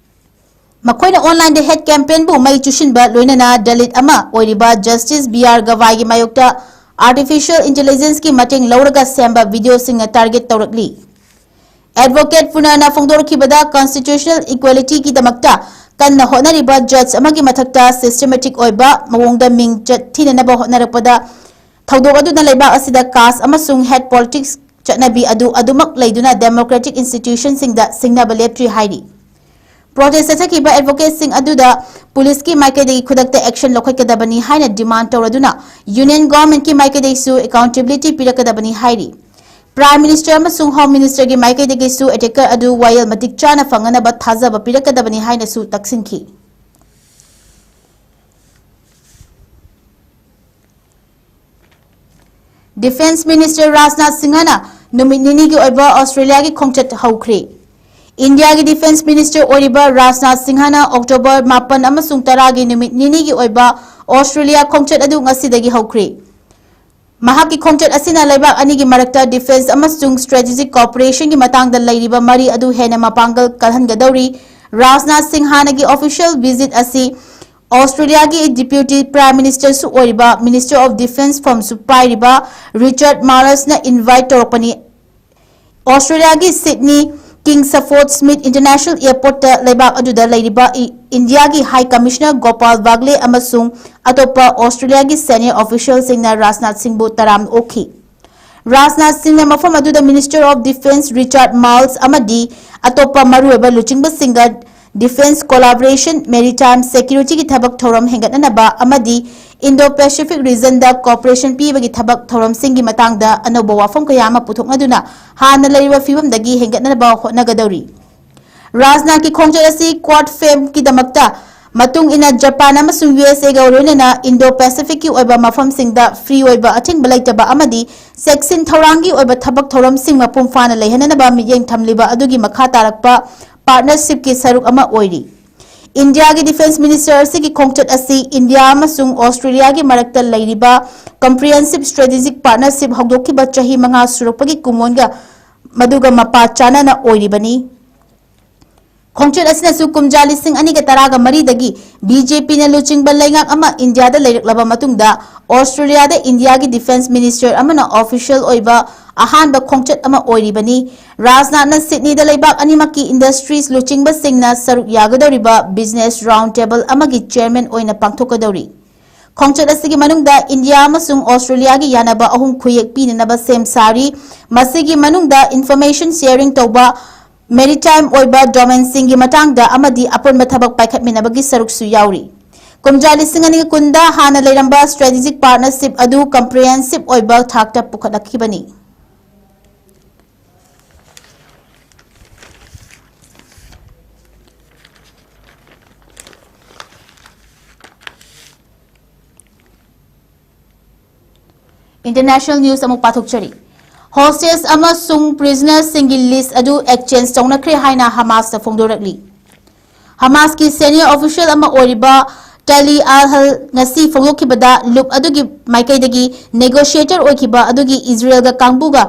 ꯃꯈꯣꯏꯅ ꯑꯣꯟꯂꯥꯏꯟꯗ ꯍꯦꯠ ꯀꯦꯝꯄꯦꯟꯕꯨ ꯃꯩ ꯆꯨꯁꯤꯟꯕ ꯂꯣꯏꯅꯅ ꯗꯂꯤꯠ ꯑꯃ ꯑꯣꯏꯔꯤꯕ ꯖꯁꯇꯤꯁ ꯕꯤ ꯑꯥꯔ ꯒꯚꯥꯏꯒꯤ ꯃꯥꯌꯣꯛꯇ ꯑꯥꯔꯇꯤꯐꯤꯁꯤꯌꯦꯜ ꯏꯟꯇꯦꯂꯤꯖꯦꯟꯁꯀꯤ ꯃꯇꯦꯡ ꯂꯧꯔꯒ ꯁꯦꯝꯕ ꯚꯤꯗꯤꯑꯣꯁꯤꯡꯅ ꯇꯥꯔꯒꯦꯠ ꯇꯧꯔꯛꯂꯤ꯫ ꯑꯦꯗꯚꯣꯀꯦꯠ ꯄꯨꯅꯥꯅ ꯐꯣꯡꯗꯣꯔꯛꯈꯤꯕꯗ ꯀꯟꯁꯇꯤꯇ꯭ꯌꯨꯁꯅꯦꯜ ꯏꯀ꯭ꯋꯦꯂꯤꯇꯤꯒꯤꯗꯃꯛꯇ ꯀꯟꯅ ꯍꯣꯠꯅꯔꯤꯕ ꯖꯖ ꯑꯃꯒꯤ ꯃꯊꯛꯇ ꯁꯤꯁꯇꯦꯃꯦꯇꯤꯛ ꯑꯣꯏꯕ ꯃꯑꯣꯡꯗ ꯃꯤꯡ ꯆꯠ ꯊꯤꯅꯅꯕ ꯍꯣꯠꯅꯔꯛꯄꯗ ꯊꯧꯗꯣꯛ ꯑꯗꯨꯅ ꯂꯩꯕꯥꯛ ꯑꯁꯤꯗ ꯀꯥꯁ ꯑꯃꯁꯨꯡ ꯍꯦꯠ ꯄꯣꯂꯤꯇꯤꯛꯁ ꯆꯠꯅꯕꯤ ꯑꯗꯨ ꯑꯗꯨꯃꯛ ꯂꯩꯗꯨꯅ ꯗꯦꯃꯣꯀ꯭ꯔꯦꯇꯤꯛ ꯏꯟꯁꯇꯤꯇ꯭ꯌꯨꯁꯟꯁꯤꯡꯗ ꯁꯤꯡꯅꯕ ꯂꯦꯞꯇ꯭ꯔꯤ ꯍꯥꯏꯔꯤ꯫ ꯄ꯭ꯔꯣꯇꯦꯁ ꯆꯠꯊꯈꯤꯕ ꯑꯦꯗꯚꯣꯀꯦꯠꯁꯤꯡ ꯑꯗꯨꯗ ꯄꯨꯂꯤꯁꯀꯤ ꯃꯥꯏꯀꯩꯗꯒꯤ ꯈꯨꯗꯛꯇ ꯑꯦꯛꯁꯟ ꯂꯧꯈꯠꯀꯗꯕꯅꯤ ꯍꯥꯏꯅ ꯗꯤꯃꯥꯟ ꯇꯧꯔꯗꯨꯅ ꯌꯨꯅꯤꯌꯟ ꯒꯣꯔꯃꯦꯟꯠꯀꯤ ꯃꯥꯏꯀꯩꯗꯒꯤꯁꯨ ꯑꯦꯀꯥꯎꯟꯇꯦꯕꯤꯂꯤꯇꯤ ꯄꯤꯔꯛꯀꯗꯕꯅꯤ ꯍꯥꯏꯔꯤ꯫ ꯄ꯭ꯔꯥꯏꯝ ꯃꯤꯅꯤꯁꯇꯔ ꯑꯃꯁꯨꯡ ꯍꯣꯝ ꯃꯤꯅꯤꯁꯇꯔꯒꯤ ꯃꯥꯏꯀꯩꯗꯒꯤꯁꯨ ꯑꯦꯇꯦꯀꯔ ꯑꯗꯨ ꯋꯥꯌꯦꯜ ꯃꯇꯤꯛ ꯆꯥꯅ ꯐꯪꯅꯅꯕ ꯊꯥꯖꯕ ꯄꯤꯔꯛꯀꯗꯕꯅꯤ ꯍꯥꯏꯅꯁꯨ ꯇꯛꯁꯤꯟꯈꯤ꯫ ꯗꯤꯐꯦꯟꯁ ꯃꯤꯅꯤꯁꯇꯔ ꯔꯥꯖꯅꯥꯊ ꯁꯤꯡꯍꯅ ꯅꯨꯃꯤꯠ ꯅꯤꯅꯤꯒꯤ ꯑꯣꯏꯕ ꯑꯣꯁꯇ꯭ꯔꯦꯂꯤꯌꯥꯒꯤ ꯈꯣꯡꯆꯠ ꯍꯧꯈ꯭ꯔꯦ꯫ ꯏꯟꯗꯤꯌꯥꯒꯤ ꯗꯤꯐꯦꯟꯁ ꯃꯤꯅꯤꯁꯇꯔ ꯑꯣꯏꯔꯤꯕ ꯔꯥꯖꯅꯥꯊ ꯁꯤꯡꯍꯅ ꯑꯣꯛꯇꯣꯕꯔ ꯃꯥꯄꯟ ꯑꯃꯁꯨꯡ ꯇꯔꯥꯒꯤ ꯅꯨꯃꯤꯠ ꯅꯤꯅꯤꯒꯤ ꯑꯣꯏꯕ ꯑꯣꯁꯇ꯭ꯔꯦꯂꯤꯌꯥ ꯈꯣꯡꯆꯠ ꯑꯗꯨ ꯉꯁꯤꯗꯒꯤ ꯍꯧꯈ꯭ꯔꯦ꯫ ꯃꯍꯥꯛꯀꯤ ꯈꯣꯡꯆꯠ ꯑꯁꯤꯅ ꯂꯩꯕꯥꯛ ꯑꯅꯤꯒꯤ ꯃꯔꯛꯇ ꯗꯤꯐꯦꯟꯁ ꯑꯃꯁꯨꯡ ꯁ꯭ꯇ꯭ꯔꯦꯇꯦꯖꯤꯛ ꯀꯣꯑꯣꯄꯔꯦꯁꯟꯒꯤ ꯃꯇꯥꯡꯗ ꯂꯩꯔꯤꯕ ꯃꯔꯤ ꯑꯗꯨ ꯍꯦꯟꯅ ꯃꯄꯥꯡꯒꯜ ꯀꯜꯍꯟꯒꯗꯧꯔꯤ꯫ ꯔꯥꯖꯅꯥꯊ ꯁꯤꯡꯍ ꯍꯥꯟꯅꯒꯤ ꯑꯣꯐꯤꯁꯤꯌꯦꯜ ꯚꯤꯖꯤꯠ ꯑꯁꯤ ꯑꯣꯁꯇ꯭ꯔꯦꯂꯤꯌꯥꯒꯤ ꯗꯤꯄ꯭ꯌꯨꯇꯤ ꯄ꯭ꯔꯥꯏꯝ ꯃꯤꯅꯤꯁꯇꯔꯁꯨ ꯑꯣꯏꯔꯤꯕ, ꯃꯤꯅꯤꯁꯇꯔ ꯑꯣꯐ ꯗꯤꯐꯦꯟꯁ ꯐꯝꯁꯨ ꯄꯥꯏꯔꯤꯕ ꯔꯤꯆꯥꯔꯗ ꯃꯥꯔꯂꯁꯅ ꯏꯟꯚꯥꯏꯠ ꯇꯧꯔꯛꯄꯅꯤ꯫ ꯑꯣꯁꯇ꯭ꯔꯦꯂꯤꯌꯥꯒꯤ ꯁꯤꯗꯅꯤ ꯀꯤꯡ ꯁꯐꯣꯔꯗ ꯁ꯭ꯃꯤꯊ ꯏꯟꯇꯔꯅꯦꯁꯅꯦꯜ ꯑꯦꯌꯔꯄꯣꯔꯠꯇ ꯂꯩꯕꯥꯛ ꯑꯗꯨꯗ ꯂꯩꯔꯤꯕ ꯏ-, ꯏꯟꯗꯤꯌꯥꯒꯤ ꯍꯥꯏ ꯀꯃꯤꯁꯅꯔ ꯒꯣꯄꯥꯜ ꯕꯥꯒꯂꯦ ꯑꯃꯁꯨꯡ ꯑꯇꯣꯞꯄ ꯑꯣꯁꯇ꯭ꯔꯦꯂꯤꯌꯥꯒꯤ ꯁꯦꯅꯤꯌꯔ ꯑꯣꯐꯤꯁꯤꯌꯦꯜꯁꯤꯡꯅ ꯔꯥꯖꯅꯥꯊ ꯁꯤꯡꯕꯨ ꯇꯔꯥꯝꯅ ꯑꯣꯛꯈꯤ꯫ ꯔꯥꯖꯅꯥꯊ ꯁꯤꯡꯅ ꯃꯐꯝ ꯑꯗꯨꯗ ꯃꯤꯅꯤꯁꯇꯔ ꯑꯣꯐ ꯗꯤꯐꯦꯟꯁ ꯔꯤꯆꯥꯔꯗ ꯃꯥꯔꯂꯁ ꯑꯃꯗꯤ ꯑꯇꯣꯞꯄ ꯃꯔꯨꯑꯣꯏꯕ ꯂꯨꯆꯤꯡꯕꯁꯤꯡꯒ ꯗꯤꯐꯦꯟꯁ ꯀꯣꯂꯥꯕꯣꯔꯦꯁꯟ, ꯃꯦꯔꯤꯇꯥꯏꯝ ꯁꯦꯀ꯭ꯌꯨꯔꯤꯇꯤꯒꯤ ꯊꯕꯛ ꯊꯧꯔꯝ ꯍꯦꯟꯒꯠꯅꯅꯕ ꯑꯃꯗꯤ ꯏꯟꯗꯣ ꯄꯦꯁꯤꯐꯤꯛ ꯔꯤꯖꯟꯗ ꯀꯣꯑꯣꯄꯔꯦꯁꯟ ꯄꯤꯕꯒꯤ ꯊꯕꯛ ꯊꯧꯔꯝꯁꯤꯡꯒꯤ ꯃꯇꯥꯡꯗ ꯑꯅꯧꯕ ꯋꯥꯐꯝ ꯀꯌꯥ ꯑꯃ ꯄꯨꯊꯣꯛꯅꯗꯨꯅ ꯍꯥꯟꯅ ꯂꯩꯔꯤꯕ ꯐꯤꯕꯝꯗꯒꯤ ꯍꯦꯟꯒꯠꯅꯅꯕ ꯍꯣꯠꯅꯒꯗꯧꯔꯤ꯫ ꯔꯥꯖꯅꯥꯊꯀꯤ ꯈꯣꯡꯆꯠ ꯑꯁꯤ ꯀ꯭ꯋꯥꯗ ꯐꯦꯝꯒꯤꯗꯃꯛꯇ ꯃꯇꯨꯡ ꯏꯟꯅ ꯖꯄꯥꯟ ꯑꯃꯁꯨꯡ ꯌꯨ ꯑꯦꯁ ꯑꯦꯒ ꯂꯣꯏꯅꯅ ꯏꯟꯗꯣ ꯄꯦꯁꯤꯐꯤꯛꯀꯤ ꯑꯣꯏꯕ ꯃꯐꯝꯁꯤꯡꯗ ꯐ꯭ꯔꯤ ꯑꯣꯏꯕ, ꯑꯊꯤꯡꯕ ꯂꯩꯇꯕ ꯑꯃꯗꯤ ꯆꯦꯛꯁꯤꯟ ꯊꯧꯔꯥꯡꯒꯤ ꯑꯣꯏꯕ ꯊꯕꯛ ꯊꯧꯔꯝꯁꯤꯡ ꯃꯄꯨꯡ ꯐꯥꯅ ꯂꯩꯍꯟꯅꯅꯕ ꯃꯤꯠꯌꯦꯡ ꯊꯝꯂꯤꯕ ꯑꯗꯨꯒꯤ ꯃꯈꯥ ꯇꯥꯔꯛꯄ ꯄꯥꯔꯠꯅꯔꯁꯤꯞꯀꯤ ꯁꯔꯨꯛ ꯑꯃ ꯑꯣꯏꯔꯤ꯫ ꯏꯟꯗꯤꯌꯥꯒꯤ ꯗꯤꯐꯦꯟꯁ ꯃꯤꯅꯤꯁꯇꯔ ꯑꯁꯤꯒꯤ ꯈꯣꯡꯆꯠ ꯑꯁꯤ ꯏꯟꯗꯤꯌꯥ ꯑꯃꯁꯨꯡ ꯑꯣꯁꯇ꯭ꯔꯦꯂꯤꯌꯥꯒꯤ ꯃꯔꯛꯇ ꯂꯩꯔꯤꯕ ꯀꯝꯄ꯭ꯔꯤꯍꯦꯟꯁꯤꯞ ꯁ꯭ꯇ꯭ꯔꯦꯇꯦꯖꯤꯛ ꯄꯥꯔꯠꯅꯔꯁꯤꯞ ꯍꯧꯗꯣꯛꯈꯤꯕ ꯆꯍꯤ ꯃꯉꯥ ꯁꯨꯔꯛꯄꯒꯤ ꯀꯨꯝꯑꯣꯟꯒ ꯃꯗꯨꯒ ꯃꯄꯥ ꯆꯥꯅꯅ ꯑꯣꯏꯔꯤꯕꯅꯤ꯫ ꯈꯣꯡꯆꯠ ꯑꯁꯤꯅꯁꯨ ꯀꯨꯝꯖꯥ ꯂꯤꯁꯤꯡ ꯑꯅꯤꯒ ꯇꯔꯥꯒ ꯃꯔꯤꯗꯒꯤ ꯕꯤ ꯖꯦ ꯄꯤꯅ ꯂꯨꯆꯤꯡꯕ ꯂꯩꯉꯥꯛ ꯑꯃ ꯏꯟꯗꯤꯌꯥꯗ ꯂꯩꯔꯛꯂꯕ ꯃꯇꯨꯡꯗ ꯑꯣꯁꯇ꯭ꯔꯦꯂꯤꯌꯥꯗ ꯏꯟꯗꯤꯌꯥꯒꯤ ꯗꯤꯐꯦꯟꯁ ꯃꯤꯅꯤꯁꯇꯔ ꯑꯃꯅ ꯑꯣꯐꯤꯁꯤꯌꯦꯜ ꯑꯣꯏꯕ ꯑꯍꯥꯟꯕ ꯈꯣꯡꯆꯠ ꯑꯃ ꯑꯣꯏꯔꯤꯕꯅꯤ꯫ ꯔꯥꯖꯅꯥꯊꯅ ꯁꯤꯗꯅꯤꯗ ꯂꯩꯕꯥꯛ ꯑꯅꯤꯃꯛꯀꯤ ꯏꯟꯗꯁꯇ꯭ꯔꯤꯁ ꯂꯨꯆꯤꯡꯕꯁꯤꯡꯅ ꯁꯔꯨꯛ ꯌꯥꯒꯗꯧꯔꯤꯕ ꯕꯤꯖꯤꯅꯦꯁ ꯔꯥꯎꯟ ꯇꯦꯕꯜ ꯑꯃꯒꯤ ꯆꯦꯌꯔꯃꯦꯟ ꯑꯣꯏꯅ ꯄꯥꯡꯊꯣꯛꯀꯗꯧꯔꯤ꯫ ꯈꯣꯡꯆꯠ ꯑꯁꯤꯒꯤ ꯃꯅꯨꯡꯗ ꯏꯟꯗꯤꯌꯥ ꯑꯃꯁꯨꯡ ꯑꯣꯁꯇ꯭ꯔꯦꯂꯤꯌꯥꯒꯤ ꯌꯥꯅꯕ ꯑꯍꯨꯝ ꯈꯨꯌꯦꯛ ꯄꯤꯅꯅꯕ ꯁꯦꯝ ꯁꯥꯔꯤ꯫ ꯃꯁꯤꯒꯤ ꯃꯅꯨꯡꯗ ꯏꯟꯐꯣꯔꯃꯦꯁꯟ ꯁꯦꯌꯔꯤꯡ ꯇꯧꯕ, ꯃꯦꯔꯤꯇꯥꯏꯝ ꯑꯣꯏꯕ ꯗꯣꯃꯦꯟꯁꯤꯡꯒꯤ ꯃꯇꯥꯡꯗ ꯑꯃꯗꯤ ꯑꯄꯨꯟꯕ ꯊꯕꯛ ꯄꯥꯏꯈꯠꯃꯤꯟꯅꯕꯒꯤ ꯁꯔꯨꯛꯁꯨ ꯌꯥꯎꯔꯤ꯫ ꯀꯨꯝꯖꯥ ꯂꯤꯁꯤꯡ ꯑꯅꯤꯒ ꯀꯨꯟꯗ ꯍꯥꯟꯅ ꯂꯩꯔꯝꯕ ꯁ꯭ꯇ꯭ꯔꯦꯇꯦꯖꯤꯛ ꯄꯥꯔꯠꯅꯔꯁꯤꯞ ꯑꯗꯨ ꯀꯝꯄ꯭ꯔꯤꯍꯦꯟꯁꯤꯞ ꯑꯣꯏꯕ ꯊꯥꯛꯇ ꯄꯨꯈꯠꯂꯛꯈꯤꯕꯅꯤ꯫ ꯏꯟꯇꯔꯅꯦꯁꯅꯦꯜ ꯅ꯭ꯌꯨꯁ ꯑꯃꯨꯛ ꯄꯥꯊꯣꯛꯆꯔꯤ꯫ ꯍꯣꯁꯇꯦꯖ ꯑꯃꯁꯨꯡ ꯄ꯭ꯔꯤꯖꯅꯔꯁꯤꯡꯒꯤ ꯂꯤꯁ ꯑꯗꯨ ꯑꯦꯛꯆꯦꯟꯖ ꯇꯧꯅꯈ꯭ꯔꯦ ꯍꯥꯏꯅ ꯍꯃꯥꯁꯇ ꯐꯣꯡꯗꯣꯔꯛꯂꯤ꯫ ꯍꯃꯥꯁꯀꯤ ꯁꯦꯅꯤꯌꯔ ꯑꯣꯐꯤꯁꯤꯌꯦꯜ ꯑꯃ ꯑꯣꯏꯔꯤꯕ ꯇꯂꯤ ꯑꯜ ꯍꯜ ꯉꯁꯤ ꯐꯣꯡꯗꯣꯛꯈꯤꯕꯗ ꯂꯨꯞ ꯑꯗꯨꯒꯤ ꯃꯥꯏꯀꯩꯗꯒꯤ ꯅꯦꯒꯣꯁꯤꯌꯦꯇꯔ ꯑꯣꯏꯈꯤꯕ ꯑꯗꯨꯒꯤ ꯏꯖꯔꯦꯜꯒ ꯀꯥꯡꯕꯨꯒ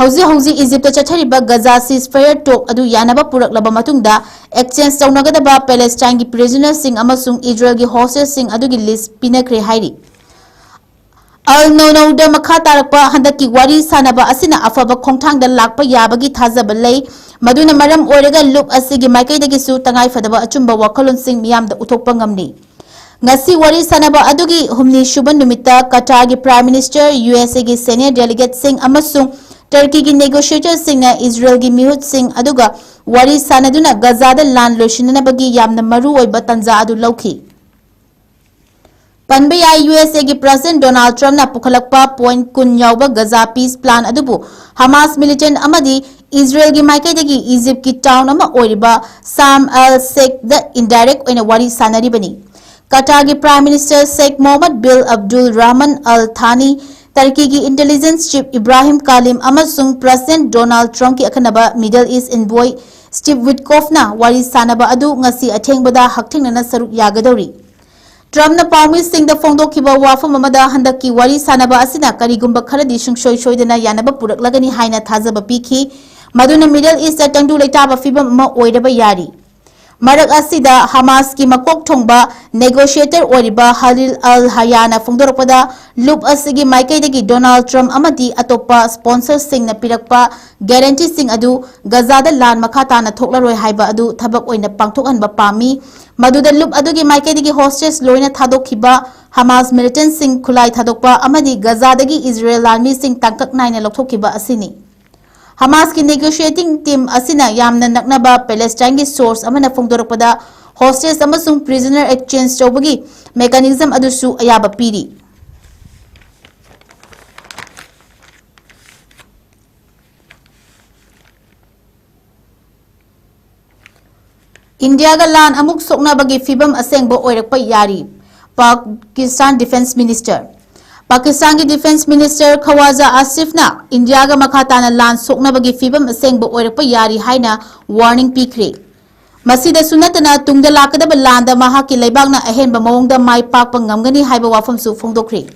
ꯍꯧꯖꯤꯛ ꯍꯧꯖꯤꯛ ꯏꯖꯤꯞꯇ ꯆꯠꯊꯔꯤꯕ ꯒꯖꯥ ꯁꯤꯖꯐꯌꯔ ꯇꯣꯛ ꯑꯗꯨ ꯌꯥꯅꯕ ꯄꯨꯔꯛꯂꯕ ꯃꯇꯨꯡꯗ ꯑꯦꯛꯆꯦꯟꯖ ꯇꯧꯅꯒꯗꯕ ꯄꯦꯂꯦꯁꯇꯥꯏꯟꯒꯤ ꯄ꯭ꯔꯤꯖꯅꯔꯁꯤꯡ ꯑꯃꯁꯨꯡ ꯏꯖꯔꯦꯜꯒꯤ ꯍꯣꯁꯇꯦꯖꯁꯤꯡ ꯑꯗꯨꯒꯤ ꯂꯤꯁ ꯄꯤꯅꯈ꯭ꯔꯦ ꯍꯥꯏꯔꯤ꯫ ꯑꯜ ꯅꯣꯅꯧꯗ ꯃꯈꯥ ꯇꯥꯔꯛꯄ ꯍꯟꯗꯛꯀꯤ ꯋꯥꯔꯤ ꯁꯥꯅꯕ ꯑꯁꯤꯅ ꯑꯐꯕ ꯈꯣꯡꯊꯥꯡꯗ ꯂꯥꯛꯄ ꯌꯥꯕꯒꯤ ꯊꯥꯖꯕ ꯂꯩ, ꯃꯗꯨꯅ ꯃꯔꯝ ꯑꯣꯏꯔꯒ ꯂꯨꯞ ꯑꯁꯤꯒꯤ ꯃꯥꯏꯀꯩꯗꯒꯤꯁꯨ ꯇꯉꯥꯏꯐꯗꯕ ꯑꯆꯨꯝꯕ ꯋꯥꯈꯜꯂꯣꯟꯁꯤꯡ ꯃꯤꯌꯥꯝꯗ ꯎꯠꯊꯣꯛꯄ ꯉꯝꯂꯤ꯫ ꯉꯁꯤ ꯋꯥꯔꯤ ꯁꯥꯅꯕ ꯑꯗꯨꯒꯤ ꯍꯨꯝꯅꯤ ꯁꯨꯕ ꯅꯨꯃꯤꯠꯇ ꯀꯇꯥꯔꯒꯤ ꯄ꯭ꯔꯥꯏꯝ ꯃꯤꯅꯤꯁꯇꯔ, ꯌꯨ ꯑꯦꯁ ꯑꯦꯒꯤ ꯁꯦꯅꯤꯌꯔ ꯗꯦꯂꯤꯒꯦꯠꯁꯤꯡ ꯑꯃꯁꯨꯡ ꯇꯔꯀꯤꯒꯤ ꯅꯦꯒꯣꯁꯤꯌꯦꯇꯔꯁꯤꯡꯅ ꯏꯖꯔꯦꯜꯒꯤ ꯃꯤꯍꯨꯠꯁꯤꯡ ꯑꯗꯨꯒ ꯋꯥꯔꯤ ꯁꯥꯅꯗꯨꯅ ꯒꯖꯥꯗ ꯂꯥꯟ ꯂꯣꯏꯁꯤꯟꯅꯅꯕꯒꯤ ꯌꯥꯝꯅ ꯃꯔꯨ ꯑꯣꯏꯕ ꯇꯥꯟꯖꯥ ꯑꯗꯨ ꯂꯧꯈꯤ꯫ ꯄꯟꯕ ꯌꯥꯏ, ꯌꯨ ꯑꯦꯁ ꯑꯦꯒꯤ ꯄ꯭ꯔꯦꯁꯤꯗꯦꯟꯠ ꯗꯣꯅꯥꯜꯗ ꯇ꯭ꯔꯝꯞꯅ ꯄꯨꯈꯠꯂꯛꯄ ꯄꯣꯏꯟꯠ ꯀꯨꯟ ꯌꯥꯎꯕ ꯒꯖꯥ ꯄꯤꯁ ꯄ꯭ꯂꯥꯟ ꯑꯗꯨꯕꯨ ꯍꯃꯥꯁ ꯃꯤꯂꯤꯇꯦꯟꯠ ꯑꯃꯗꯤ ꯏꯖꯔꯦꯜꯒꯤ ꯃꯥꯏꯀꯩꯗꯒꯤ ꯏꯖꯤꯞꯀꯤ ꯇꯥꯎꯟ ꯑꯃ ꯑꯣꯏꯔꯤꯕ ꯁꯥꯝ ꯑꯜ ꯁꯦꯈꯗ ꯏꯟꯗꯥꯏꯔꯦꯛ ꯑꯣꯏꯅ ꯋꯥꯔꯤ ꯁꯥꯅꯔꯤꯕꯅꯤ꯫ ꯀꯇꯥꯔꯒꯤ ꯄ꯭ꯔꯥꯏꯝ ꯃꯤꯅꯤꯁꯇꯔ ꯁꯦꯈ ꯃꯣꯍꯝꯃꯗ ꯕꯤꯜ ꯑꯕꯗꯨꯜ ꯔꯍꯃꯟ ꯑꯜ ꯊꯥꯅꯤ, ꯇꯔꯀꯤꯒꯤ ꯏꯟꯇꯦꯂꯤꯖꯦꯟꯁ ꯆꯤꯐ ꯏꯕ꯭ꯔꯥꯍꯤꯝ ꯀꯥꯂꯤꯝ ꯑꯃꯁꯨꯡ ꯄ꯭ꯔꯦꯁꯤꯗꯦꯟꯠ ꯗꯣꯅꯥꯜꯗ ꯇ꯭ꯔꯝꯞꯀꯤ ꯑꯈꯟꯅꯕ ꯃꯤꯗꯜ ꯏꯁ꯭ꯠ ꯑꯦꯟꯚꯣꯏ ꯁ꯭ꯇꯤꯚ ꯋꯤꯠꯀꯣꯐꯅ ꯋꯥꯔꯤ ꯁꯥꯅꯕ ꯑꯗꯨ ꯉꯁꯤ ꯑꯊꯦꯡꯕꯗ ꯍꯛꯊꯦꯡꯅꯅ ꯁꯔꯨꯛ ꯌꯥꯒꯗꯧꯔꯤ꯫ ꯇ꯭ꯔꯝꯞꯅ ꯄꯥꯎꯃꯤꯁꯤꯡꯗ ꯐꯣꯡꯗꯣꯛꯈꯤꯕ ꯋꯥꯐꯝ ꯑꯃꯗ ꯍꯟꯗꯛꯀꯤ ꯋꯥꯔꯤ ꯁꯥꯅꯕ ꯑꯁꯤꯅ ꯀꯔꯤꯒꯨꯝꯕ ꯈꯔꯗꯤ ꯁꯨꯡꯁꯣꯏ ꯁꯣꯏꯗꯅ ꯌꯥꯅꯕ ꯄꯨꯔꯛꯂꯒꯅꯤ ꯍꯥꯏꯅ ꯊꯥꯖꯕ ꯄꯤꯈꯤ, ꯃꯗꯨꯅ ꯃꯤꯗꯜ ꯏꯁ꯭ꯠꯇ ꯇꯪꯗꯨ ꯂꯩꯇꯥꯕ ꯐꯤꯚꯝ ꯑꯃ ꯑꯣꯏꯔꯕ ꯌꯥꯔꯤ꯫ ꯃꯔꯛ ꯑꯁꯤꯗ ꯍꯃꯥꯁꯀꯤ ꯃꯀꯣꯛ ꯊꯣꯡꯕ negotiator ꯑꯣꯏꯔꯤꯕ ꯍꯂꯤꯜ ꯑꯜ ꯍꯌꯥꯅ ꯐꯣꯡꯗꯣꯔꯛꯄꯗ, ꯂꯨꯞ ꯑꯁꯤꯒꯤ ꯃꯥꯏꯀꯩꯗꯒꯤ ꯗꯣꯅꯥꯜꯗ ꯇ꯭ꯔꯝꯞ ꯑꯃꯗꯤ ꯑꯇꯣꯞꯄ sponsorꯁꯤꯡꯅ ꯄꯤꯔꯛꯄ guaranteeꯁꯤꯡ ꯑꯗꯨ ꯒꯖꯥꯗ ꯂꯥꯟ ꯃꯈꯥ ꯇꯥꯅ ꯊꯣꯛꯂꯔꯣꯏ ꯍꯥꯏꯕ ꯑꯗꯨ ꯊꯕꯛ ꯑꯣꯏꯅ ꯄꯥꯡꯊꯣꯛꯍꯟꯕ ꯄꯥꯝꯃꯤ꯫ ꯃꯗꯨꯗ ꯂꯨꯞ ꯑꯗꯨꯒꯤ ꯃꯥꯏꯀꯩꯗꯒꯤ hostage ꯂꯣꯏꯅ ꯊꯥꯗꯣꯛꯈꯤꯕ ꯍꯃꯥꯁ militantꯁꯤꯡ ꯈꯨꯠꯂꯥꯏ ꯊꯥꯗꯣꯛꯄ ꯑꯃꯗꯤ ꯒꯖꯥꯗꯒꯤ ꯏꯖꯔꯦꯜ ꯂꯥꯟꯃꯤꯁꯤꯡ ꯇꯥꯡꯀꯛ ꯅꯥꯏꯅ ꯂꯧꯊꯣꯛꯈꯤꯕ ꯑꯁꯤꯅꯤ꯫ ꯍꯃꯥꯁꯀꯤ negotiating team ꯑꯁꯤꯅ ꯌꯥꯝꯅ ꯅꯛꯅꯕ ꯄꯦꯂꯦꯁꯇꯥꯏꯟꯒꯤ source ꯑꯃꯅ ꯐꯣꯡꯗꯣꯔꯛꯄꯗ, hostage ꯑꯃꯁꯨꯡ prisoner exchange ꯇꯧꯕꯒꯤ mechanism ꯑꯗꯨꯁꯨ ꯑꯌꯥꯕ ꯄꯤꯔꯤ꯫ ꯏꯟꯗꯤꯌꯥꯒ ꯂꯥꯟ ꯑꯃꯨꯛ ꯁꯣꯛꯅꯕꯒꯤ ꯐꯤꯕꯝ ꯑꯁꯦꯡꯕ ꯑꯣꯏꯔꯛꯄ ꯌꯥꯔꯤ, Pakistan defence minister꯫ ꯄꯥꯀꯤꯁꯇꯥꯟꯒꯤ defence minister ꯈꯋꯥꯖꯥ ꯑꯥꯁꯤꯐꯅ ꯏꯟꯗꯤꯌꯥꯒ ꯃꯈꯥ ꯇꯥꯅ ꯂꯥꯟ ꯁꯣꯛꯅꯕꯒꯤ ꯐꯤꯕꯝ ꯑꯁꯦꯡꯕ ꯑꯣꯏꯔꯛꯄ ꯌꯥꯔꯤ ꯍꯥꯏꯅ warning ꯄꯤꯈ꯭ꯔꯦ꯫ ꯃꯁꯤꯗꯁꯨ ꯅꯠꯇꯅ, ꯇꯨꯡꯗ ꯂꯥꯛꯀꯗꯕ ꯂꯥꯟꯗ ꯃꯍꯥꯛꯀꯤ ꯂꯩꯕꯥꯛꯅ ꯑꯍꯦꯟꯕ ꯃꯑꯣꯡꯗ ꯃꯥꯏ ꯄꯥꯛꯄ ꯉꯝꯒꯅꯤ ꯍꯥꯏꯕ ꯋꯥꯐꯝꯁꯨ ꯐꯣꯡꯗꯣꯛꯈ꯭ꯔꯤ꯫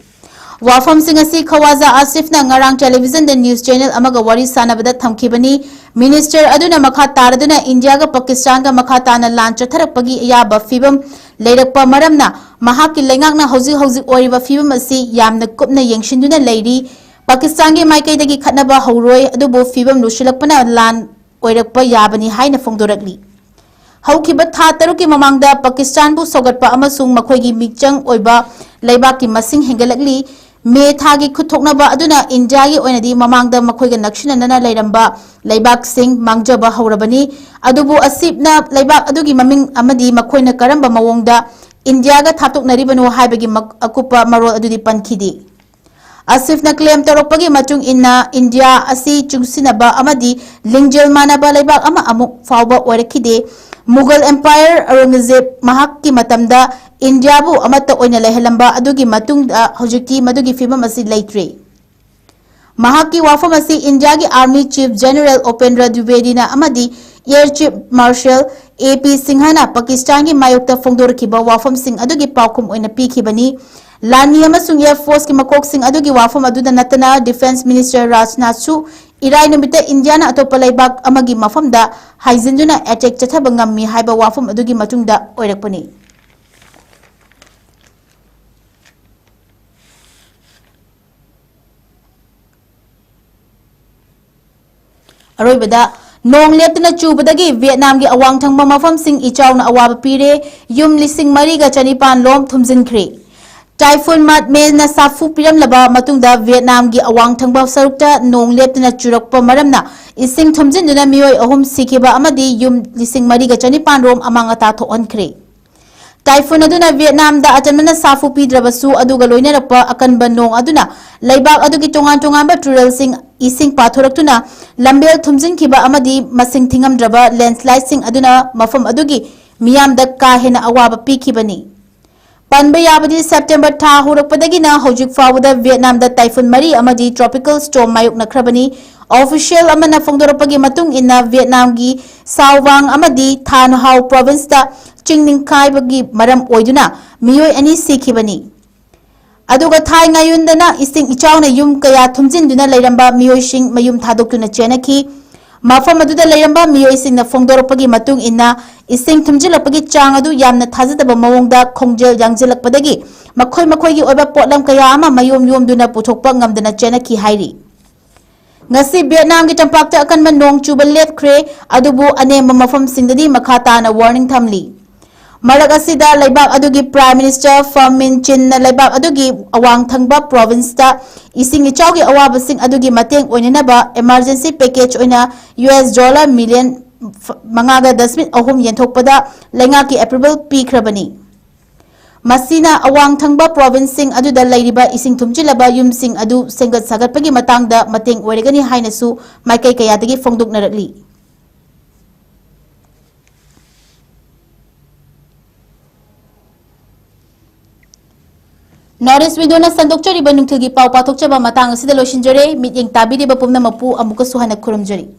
ꯋꯥꯐꯝꯁꯤꯡ ꯑꯁꯤ ꯈꯋꯥꯖꯥ ꯑꯥꯁꯤꯐꯅ ꯉꯔꯥꯡ ꯇꯦꯂꯤꯚꯤꯖꯟꯗ news channel ꯑꯃꯒ ꯋꯥꯔꯤ ꯁꯥꯟꯅꯕꯗ ꯊꯝꯈꯤꯕꯅꯤ꯫ Minister ꯑꯗꯨꯅ ꯃꯈꯥ ꯇꯥꯔꯗꯨꯅ ꯏꯟꯗꯤꯌꯥꯒ ꯄꯥꯀꯤꯁꯇꯥꯟꯒ ꯃꯈꯥ ꯇꯥꯅ ꯂꯥꯟ ꯆꯠꯊꯔꯛꯄꯒꯤ ꯑꯌꯥꯕ ꯐꯤꯕꯝ ꯂꯩꯔꯛꯄ ꯃꯔꯝꯅ, ꯃꯍꯥꯛꯀꯤ ꯂꯩꯉꯥꯛꯅ ꯍꯧꯖꯤꯛ ꯍꯧꯖꯤꯛ ꯑꯣꯏꯔꯤꯕ ꯐꯤꯕꯝ ꯑꯁꯤ ꯌꯥꯝꯅ ꯀꯨꯞꯅ ꯌꯦꯡꯁꯤꯟꯗꯨꯅ ꯂꯩꯔꯤ꯫ ꯄꯥꯀꯤꯁꯇꯥꯟꯒꯤ ꯃꯥꯏꯀꯩꯗꯒꯤ ꯈꯠꯅꯕ ꯍꯧꯔꯣꯏ, ꯑꯗꯨꯕꯨ ꯐꯤꯕꯝ ꯂꯨꯁꯤꯜꯂꯛꯄꯅ ꯂꯥꯟ ꯑꯣꯏꯔꯛꯄ ꯌꯥꯕꯅꯤ ꯍꯥꯏꯅ ꯐꯣꯡꯗꯣꯔꯛꯂꯤ꯫ ꯍꯧꯈꯤꯕ ꯊꯥ ꯇꯔꯨꯛꯀꯤ ꯃꯃꯥꯡꯗ ꯄꯥꯀꯤꯁꯇꯥꯟꯕꯨ ꯁꯧꯒꯠꯄ ꯑꯃꯁꯨꯡ ꯃꯈꯣꯏꯒꯤ ꯃꯤꯆꯪ ꯑꯣꯏꯕ ꯂꯩꯕꯥꯛꯀꯤ ꯃꯁꯤꯡ ꯍꯦꯟꯒꯠꯂꯛꯂꯤ꯫ ꯃꯦ ꯊꯥꯒꯤ ꯈꯨꯠꯊꯣꯛꯅꯕ ꯑꯗꯨꯅ ꯏꯟꯗꯤꯌꯥꯒꯤ ꯑꯣꯏꯅꯗꯤ ꯃꯃꯥꯡꯗ ꯃꯈꯣꯏꯒ ꯅꯛꯁꯤꯟꯅꯅ ꯂꯩꯔꯝꯕ ꯂꯩꯕꯥꯛꯁꯤꯡ ꯃꯥꯡꯖꯕ ꯍꯧꯔꯕꯅꯤ꯫ ꯑꯗꯨꯕꯨ ꯑꯁꯤꯞꯅ ꯂꯩꯕꯥꯛ ꯑꯗꯨꯒꯤ ꯃꯃꯤꯡ ꯑꯃꯗꯤ ꯃꯈꯣꯏꯅ ꯀꯔꯝꯕ ꯃꯑꯣꯡꯗ ꯏꯟꯗꯤꯌꯥꯒ ꯊꯥꯞꯇꯣꯛꯅꯔꯤꯕꯅꯣ ꯍꯥꯏꯕꯒꯤ ꯃꯛ-, ꯑꯀꯨꯞꯄ ꯃꯔꯣꯜ ꯑꯗꯨꯗꯤ ꯄꯟꯈꯤꯗꯦ꯫ ꯑꯁꯤꯐꯅ claim ꯇꯧꯔꯛꯄꯒꯤ ꯃꯇꯨꯡ ꯏꯟꯅ, ꯏꯟꯗꯤꯌꯥ ꯑꯁꯤ ꯆꯨꯡꯁꯤꯟꯅꯕ ꯑꯃꯗꯤ ꯂꯤꯡꯖꯦꯜ ꯃꯥꯟꯅꯕ ꯂꯩꯕꯥꯛ ꯑꯃ ꯑꯃꯨꯛ ꯐꯥꯎꯕ ꯑꯣꯏꯔꯛꯈꯤꯗꯦ꯫ ꯃꯨꯒꯜ empire ꯑꯧꯔꯪꯒꯖꯦꯕ ꯃꯍꯥꯛꯀꯤ ꯃꯇꯝꯗ ꯏꯟꯗꯤꯌꯥꯕꯨ ꯑꯃꯠꯇ ꯑꯣꯏꯅ ꯂꯩꯍꯜꯂꯝꯕ ꯑꯗꯨꯒꯤ ꯃꯇꯨꯡꯗ ꯍꯧꯖꯤꯛꯇꯤ ꯃꯗꯨꯒꯤ ꯐꯤꯕꯝ ꯑꯁꯤ ꯂꯩꯇ꯭ꯔꯦ꯫ ꯃꯍꯥꯛꯀꯤ ꯋꯥꯐꯝ ꯑꯁꯤ ꯏꯟꯗꯤꯌꯥꯒꯤ Army Chief General ꯎꯄꯦꯟꯗ꯭ꯔ ꯗ꯭ꯋꯤꯕꯦꯗꯤꯅ ꯑꯃꯗꯤ Air Chief Marshal ꯑꯦ ꯄꯤ ꯁꯤꯡꯍꯅ ꯄꯥꯀꯤꯁꯇꯥꯟꯒꯤ ꯃꯥꯌꯣꯛꯇ ꯐꯣꯡꯗꯣꯔꯛꯈꯤꯕ ꯋꯥꯐꯝꯁꯤꯡ ꯑꯗꯨꯒꯤ ꯄꯥꯎꯈꯨꯝ ꯑꯣꯏꯅ ꯄꯤꯈꯤꯕꯅꯤ꯫ ꯂꯥꯟꯃꯤ ꯑꯃꯁꯨꯡ Air Forceꯀꯤ ꯃꯀꯣꯛꯁꯤꯡ ꯑꯗꯨꯒꯤ ꯋꯥꯐꯝ ꯑꯗꯨꯗ ꯅꯠꯇꯅ, Defence Minister ꯔꯥꯖꯅꯥꯊꯁꯨ ꯏꯔꯥꯏ ꯅꯨꯃꯤꯠꯇ ꯏꯟꯗꯤꯌꯥꯅ ꯑꯇꯣꯞꯄ ꯂꯩꯕꯥꯛ ꯑꯃꯒꯤ ꯃꯐꯝꯗ ꯍꯥꯏꯖꯤꯟꯗꯨꯅ attack ꯆꯠꯊꯕ ꯉꯝꯃꯤ ꯍꯥꯏꯕ ꯋꯥꯐꯝ ꯑꯗꯨꯒꯤ ꯃꯇꯨꯡꯗ ꯑꯣꯏꯔꯛꯄꯅꯤ꯫ ꯑꯔꯣꯏꯕꯗ, ꯅꯣꯡ ꯂꯦꯞꯇꯅ ꯆꯨꯕꯗꯒꯤ ꯚꯤꯌꯦꯠꯅꯥꯝꯒꯤ ꯑꯋꯥꯡ ꯊꯪꯕ ꯃꯐꯝꯁꯤꯡ ꯏꯆꯥꯎꯅ ꯑꯋꯥꯕ ꯄꯤꯔꯦ, ꯌꯨꯝ ꯂꯤꯁꯤꯡ ꯃꯔꯤꯒ ꯆꯅꯤꯄꯥꯟ ꯔꯣꯝ ꯊꯨꯝꯖꯤꯟꯈ꯭ꯔꯦ꯫ ꯇꯥꯏꯐꯨꯟ ꯃꯥꯠꯃꯦꯅ ꯁꯥꯐꯨ ꯄꯤꯔꯝꯂꯕ ꯃꯇꯨꯡꯗ ꯚꯤꯌꯦꯠꯅꯥꯝꯒꯤ ꯑꯋꯥꯡ ꯊꯪꯕ ꯁꯔꯨꯛꯇ ꯅꯣꯡ ꯂꯦꯞꯇꯅ ꯆꯨꯔꯛꯄ ꯃꯔꯝꯅ ꯏꯁꯤꯡ ꯊꯨꯝꯖꯤꯟꯗꯨꯅ ꯃꯤꯑꯣꯏ ꯑꯍꯨꯝ ꯁꯤꯈꯤꯕ ꯑꯃꯗꯤ ꯌꯨꯝ ꯂꯤꯁꯤꯡ ꯃꯔꯤꯒ ꯆꯅꯤꯄꯥꯟ ꯔꯣꯝ ꯑꯃꯥꯡ ꯑꯇꯥ ꯊꯣꯛꯍꯟꯈ꯭ꯔꯦ꯫ ꯇꯥꯏꯐꯨꯟ ꯑꯗꯨꯅ ꯚꯤꯌꯦꯠꯅꯥꯝꯗ ꯑꯆꯟꯕꯅ ꯁꯥꯐꯨ ꯄꯤꯗ꯭ꯔꯕꯁꯨ, ꯑꯗꯨꯒ ꯂꯣꯏꯅꯔꯛꯄ ꯑꯀꯟꯕ ꯅꯣꯡ ꯑꯗꯨꯅ ꯂꯩꯕꯥꯛ ꯑꯗꯨꯒꯤ ꯇꯣꯉꯥꯟ ꯇꯣꯉꯥꯟꯕ ꯇꯨꯔꯦꯜꯁꯤꯡ ꯏꯁꯤꯡ ꯄꯥꯊꯣꯔꯛꯇꯨꯅ ꯂꯝꯕꯦꯜ ꯊꯨꯝꯖꯤꯟꯈꯤꯕ ꯑꯃꯗꯤ ꯃꯁꯤꯡ ꯊꯤꯉꯝꯗ꯭ꯔꯕ ꯂꯦꯟꯁꯂꯥꯏꯗꯁꯤꯡ ꯑꯗꯨꯅ ꯃꯐꯝ ꯑꯗꯨꯒꯤ ꯃꯤꯌꯥꯝꯗ ꯀꯥ ꯍꯦꯟꯅ ꯑꯋꯥꯕ ꯄꯤꯈꯤꯕꯅꯤ꯫ ꯄꯟꯕ ꯌꯥꯕꯗꯤ, ꯁꯦꯞꯇꯦꯝꯕꯔ ꯊꯥ ꯍꯧꯔꯛꯄꯗꯒꯤꯅ ꯍꯧꯖꯤꯛ ꯐꯥꯎꯕꯗ ꯚꯤꯌꯦꯠꯅꯥꯝꯗ ꯇꯥꯏꯐꯨꯟ ꯃꯔꯤ ꯑꯃꯗꯤ tropical storm ꯃꯥꯌꯣꯛꯅꯈ꯭ꯔꯕꯅꯤ꯫ Official ꯑꯃꯅ ꯐꯣꯡꯗꯣꯔꯛꯄꯒꯤ ꯃꯇꯨꯡ ꯏꯟꯅ, ꯚꯤꯌꯦꯠꯅꯥꯝꯒꯤ ꯁꯥꯎꯋꯥꯡ ꯑꯃꯗꯤ ꯊꯥꯟ ꯍꯥꯎ provinceꯇ ꯆꯤꯡ ꯅꯤꯡꯈꯥꯏꯕꯒꯤ ꯃꯔꯝ ꯑꯣꯏꯗꯨꯅ ꯃꯤꯑꯣꯏ ꯑꯅꯤ ꯁꯤꯈꯤꯕꯅꯤ꯫ ꯑꯗꯨꯒ ꯊꯥꯏ ꯉꯥꯌꯨꯟꯗꯅ ꯏꯁꯤꯡ ꯏꯆꯥꯎꯅ ꯌꯨꯝ ꯀꯌꯥ ꯊꯨꯝꯖꯤꯟꯗꯨꯅ ꯂꯩꯔꯝꯕ ꯃꯤꯑꯣꯏꯁꯤꯡ ꯃꯌꯨꯝ ꯊꯥꯗꯣꯛꯇꯨꯅ ꯆꯦꯟꯅꯈꯤ꯫ ꯃꯐꯝ ꯑꯗꯨꯗ ꯂꯩꯔꯝꯕ ꯃꯤꯑꯣꯏꯁꯤꯡꯅ ꯐꯣꯡꯗꯣꯔꯛꯄꯒꯤ ꯃꯇꯨꯡ ꯏꯟꯅ, ꯏꯁꯤꯡ ꯊꯨꯝꯖꯤꯜꯂꯛꯄꯒꯤ ꯆꯥꯡ ꯑꯗꯨ ꯌꯥꯝꯅ ꯊꯥꯖꯗꯕ ꯃꯑꯣꯡꯗ ꯈꯣꯡꯖꯦꯜ ꯌꯥꯡꯁꯤꯜꯂꯛꯄꯗꯒꯤ ꯃꯈꯣꯏ ꯃꯈꯣꯏꯒꯤ ꯑꯣꯏꯕ ꯄꯣꯠꯂꯝ ꯀꯌꯥ ꯑꯃ ꯃꯌꯣꯝ ꯌꯣꯝꯗꯨꯅ ꯄꯨꯊꯣꯛꯄ ꯉꯝꯗꯅ ꯆꯦꯟꯅꯈꯤ ꯍꯥꯏꯔꯤ꯫ ꯉꯁꯤ ꯚꯤꯌꯦꯠꯅꯥꯝꯒꯤ ꯇꯝꯄꯥꯛꯇ ꯑꯀꯟꯕ ꯅꯣꯡ ꯆꯨꯕ ꯂꯦꯞꯈ꯭ꯔꯦ, ꯑꯗꯨꯕꯨ ꯑꯅꯦꯝꯕ ꯃꯐꯝꯁꯤꯡꯗꯗꯤ ꯃꯈꯥ ꯇꯥꯅ warning ꯊꯝꯂꯤ꯫ ꯃꯔꯛ ꯑꯁꯤꯗ, ꯂꯩꯕꯥꯛ ꯑꯗꯨꯒꯤ Prime Minister Pham Minh Chinꯅ ꯂꯩꯕꯥꯛ ꯑꯗꯨꯒꯤ ꯑꯋꯥꯡ ꯊꯪꯕ provinceꯇ ꯏꯁꯤꯡ ꯏꯆꯥꯎꯒꯤ ꯑꯋꯥꯕꯁꯤꯡ ꯑꯗꯨꯒꯤ ꯃꯇꯦꯡ ꯑꯣꯏꯅꯅꯕ emergency package ꯑꯣꯏꯅ U S dollar million ꯃꯉꯥꯒ ꯗꯁꯃꯤꯛ ꯑꯍꯨꯝ ꯌꯦꯟꯊꯣꯛꯄꯗ ꯂꯩꯉꯥꯛꯀꯤ approval ꯄꯤꯈ꯭ꯔꯕꯅꯤ꯫ ꯃꯁꯤꯅ ꯑꯋꯥꯡ ꯊꯪꯕ provinceꯁꯤꯡ ꯑꯗꯨꯗ ꯂꯩꯔꯤꯕ ꯏꯁꯤꯡ ꯊꯨꯝꯖꯤꯜꯂꯕ ꯌꯨꯝꯁꯤꯡ ꯑꯗꯨ ꯁꯦꯝꯒꯠ ꯁꯥꯒꯠꯄꯒꯤ ꯃꯇꯥꯡꯗ ꯃꯇꯦꯡ ꯑꯣꯏꯔꯒꯅꯤ ꯍꯥꯏꯅꯁꯨ ꯃꯥꯏꯀꯩ ꯀꯌꯥꯗꯒꯤ ꯐꯣꯡꯗꯣꯛꯅꯔꯛꯂꯤ꯫ North East Windowꯅ ꯁꯟꯗꯣꯛꯆꯔꯤꯕ ꯅꯨꯡꯊꯤꯜꯒꯤ ꯄꯥꯎ ꯄꯥꯊꯣꯛꯆꯕ ꯃꯇꯥꯡ ꯑꯁꯤꯗ ꯂꯣꯏꯁꯤꯟꯖꯔꯦ꯫ ꯃꯤꯠꯌꯦꯡ ꯇꯥꯕꯤꯔꯤꯕ ꯄꯨꯝꯅꯃꯛꯄꯨ ꯑꯃꯨꯛꯀꯁꯨ ꯍꯟꯅ ꯈꯨꯔꯨꯝꯖꯔꯤ꯫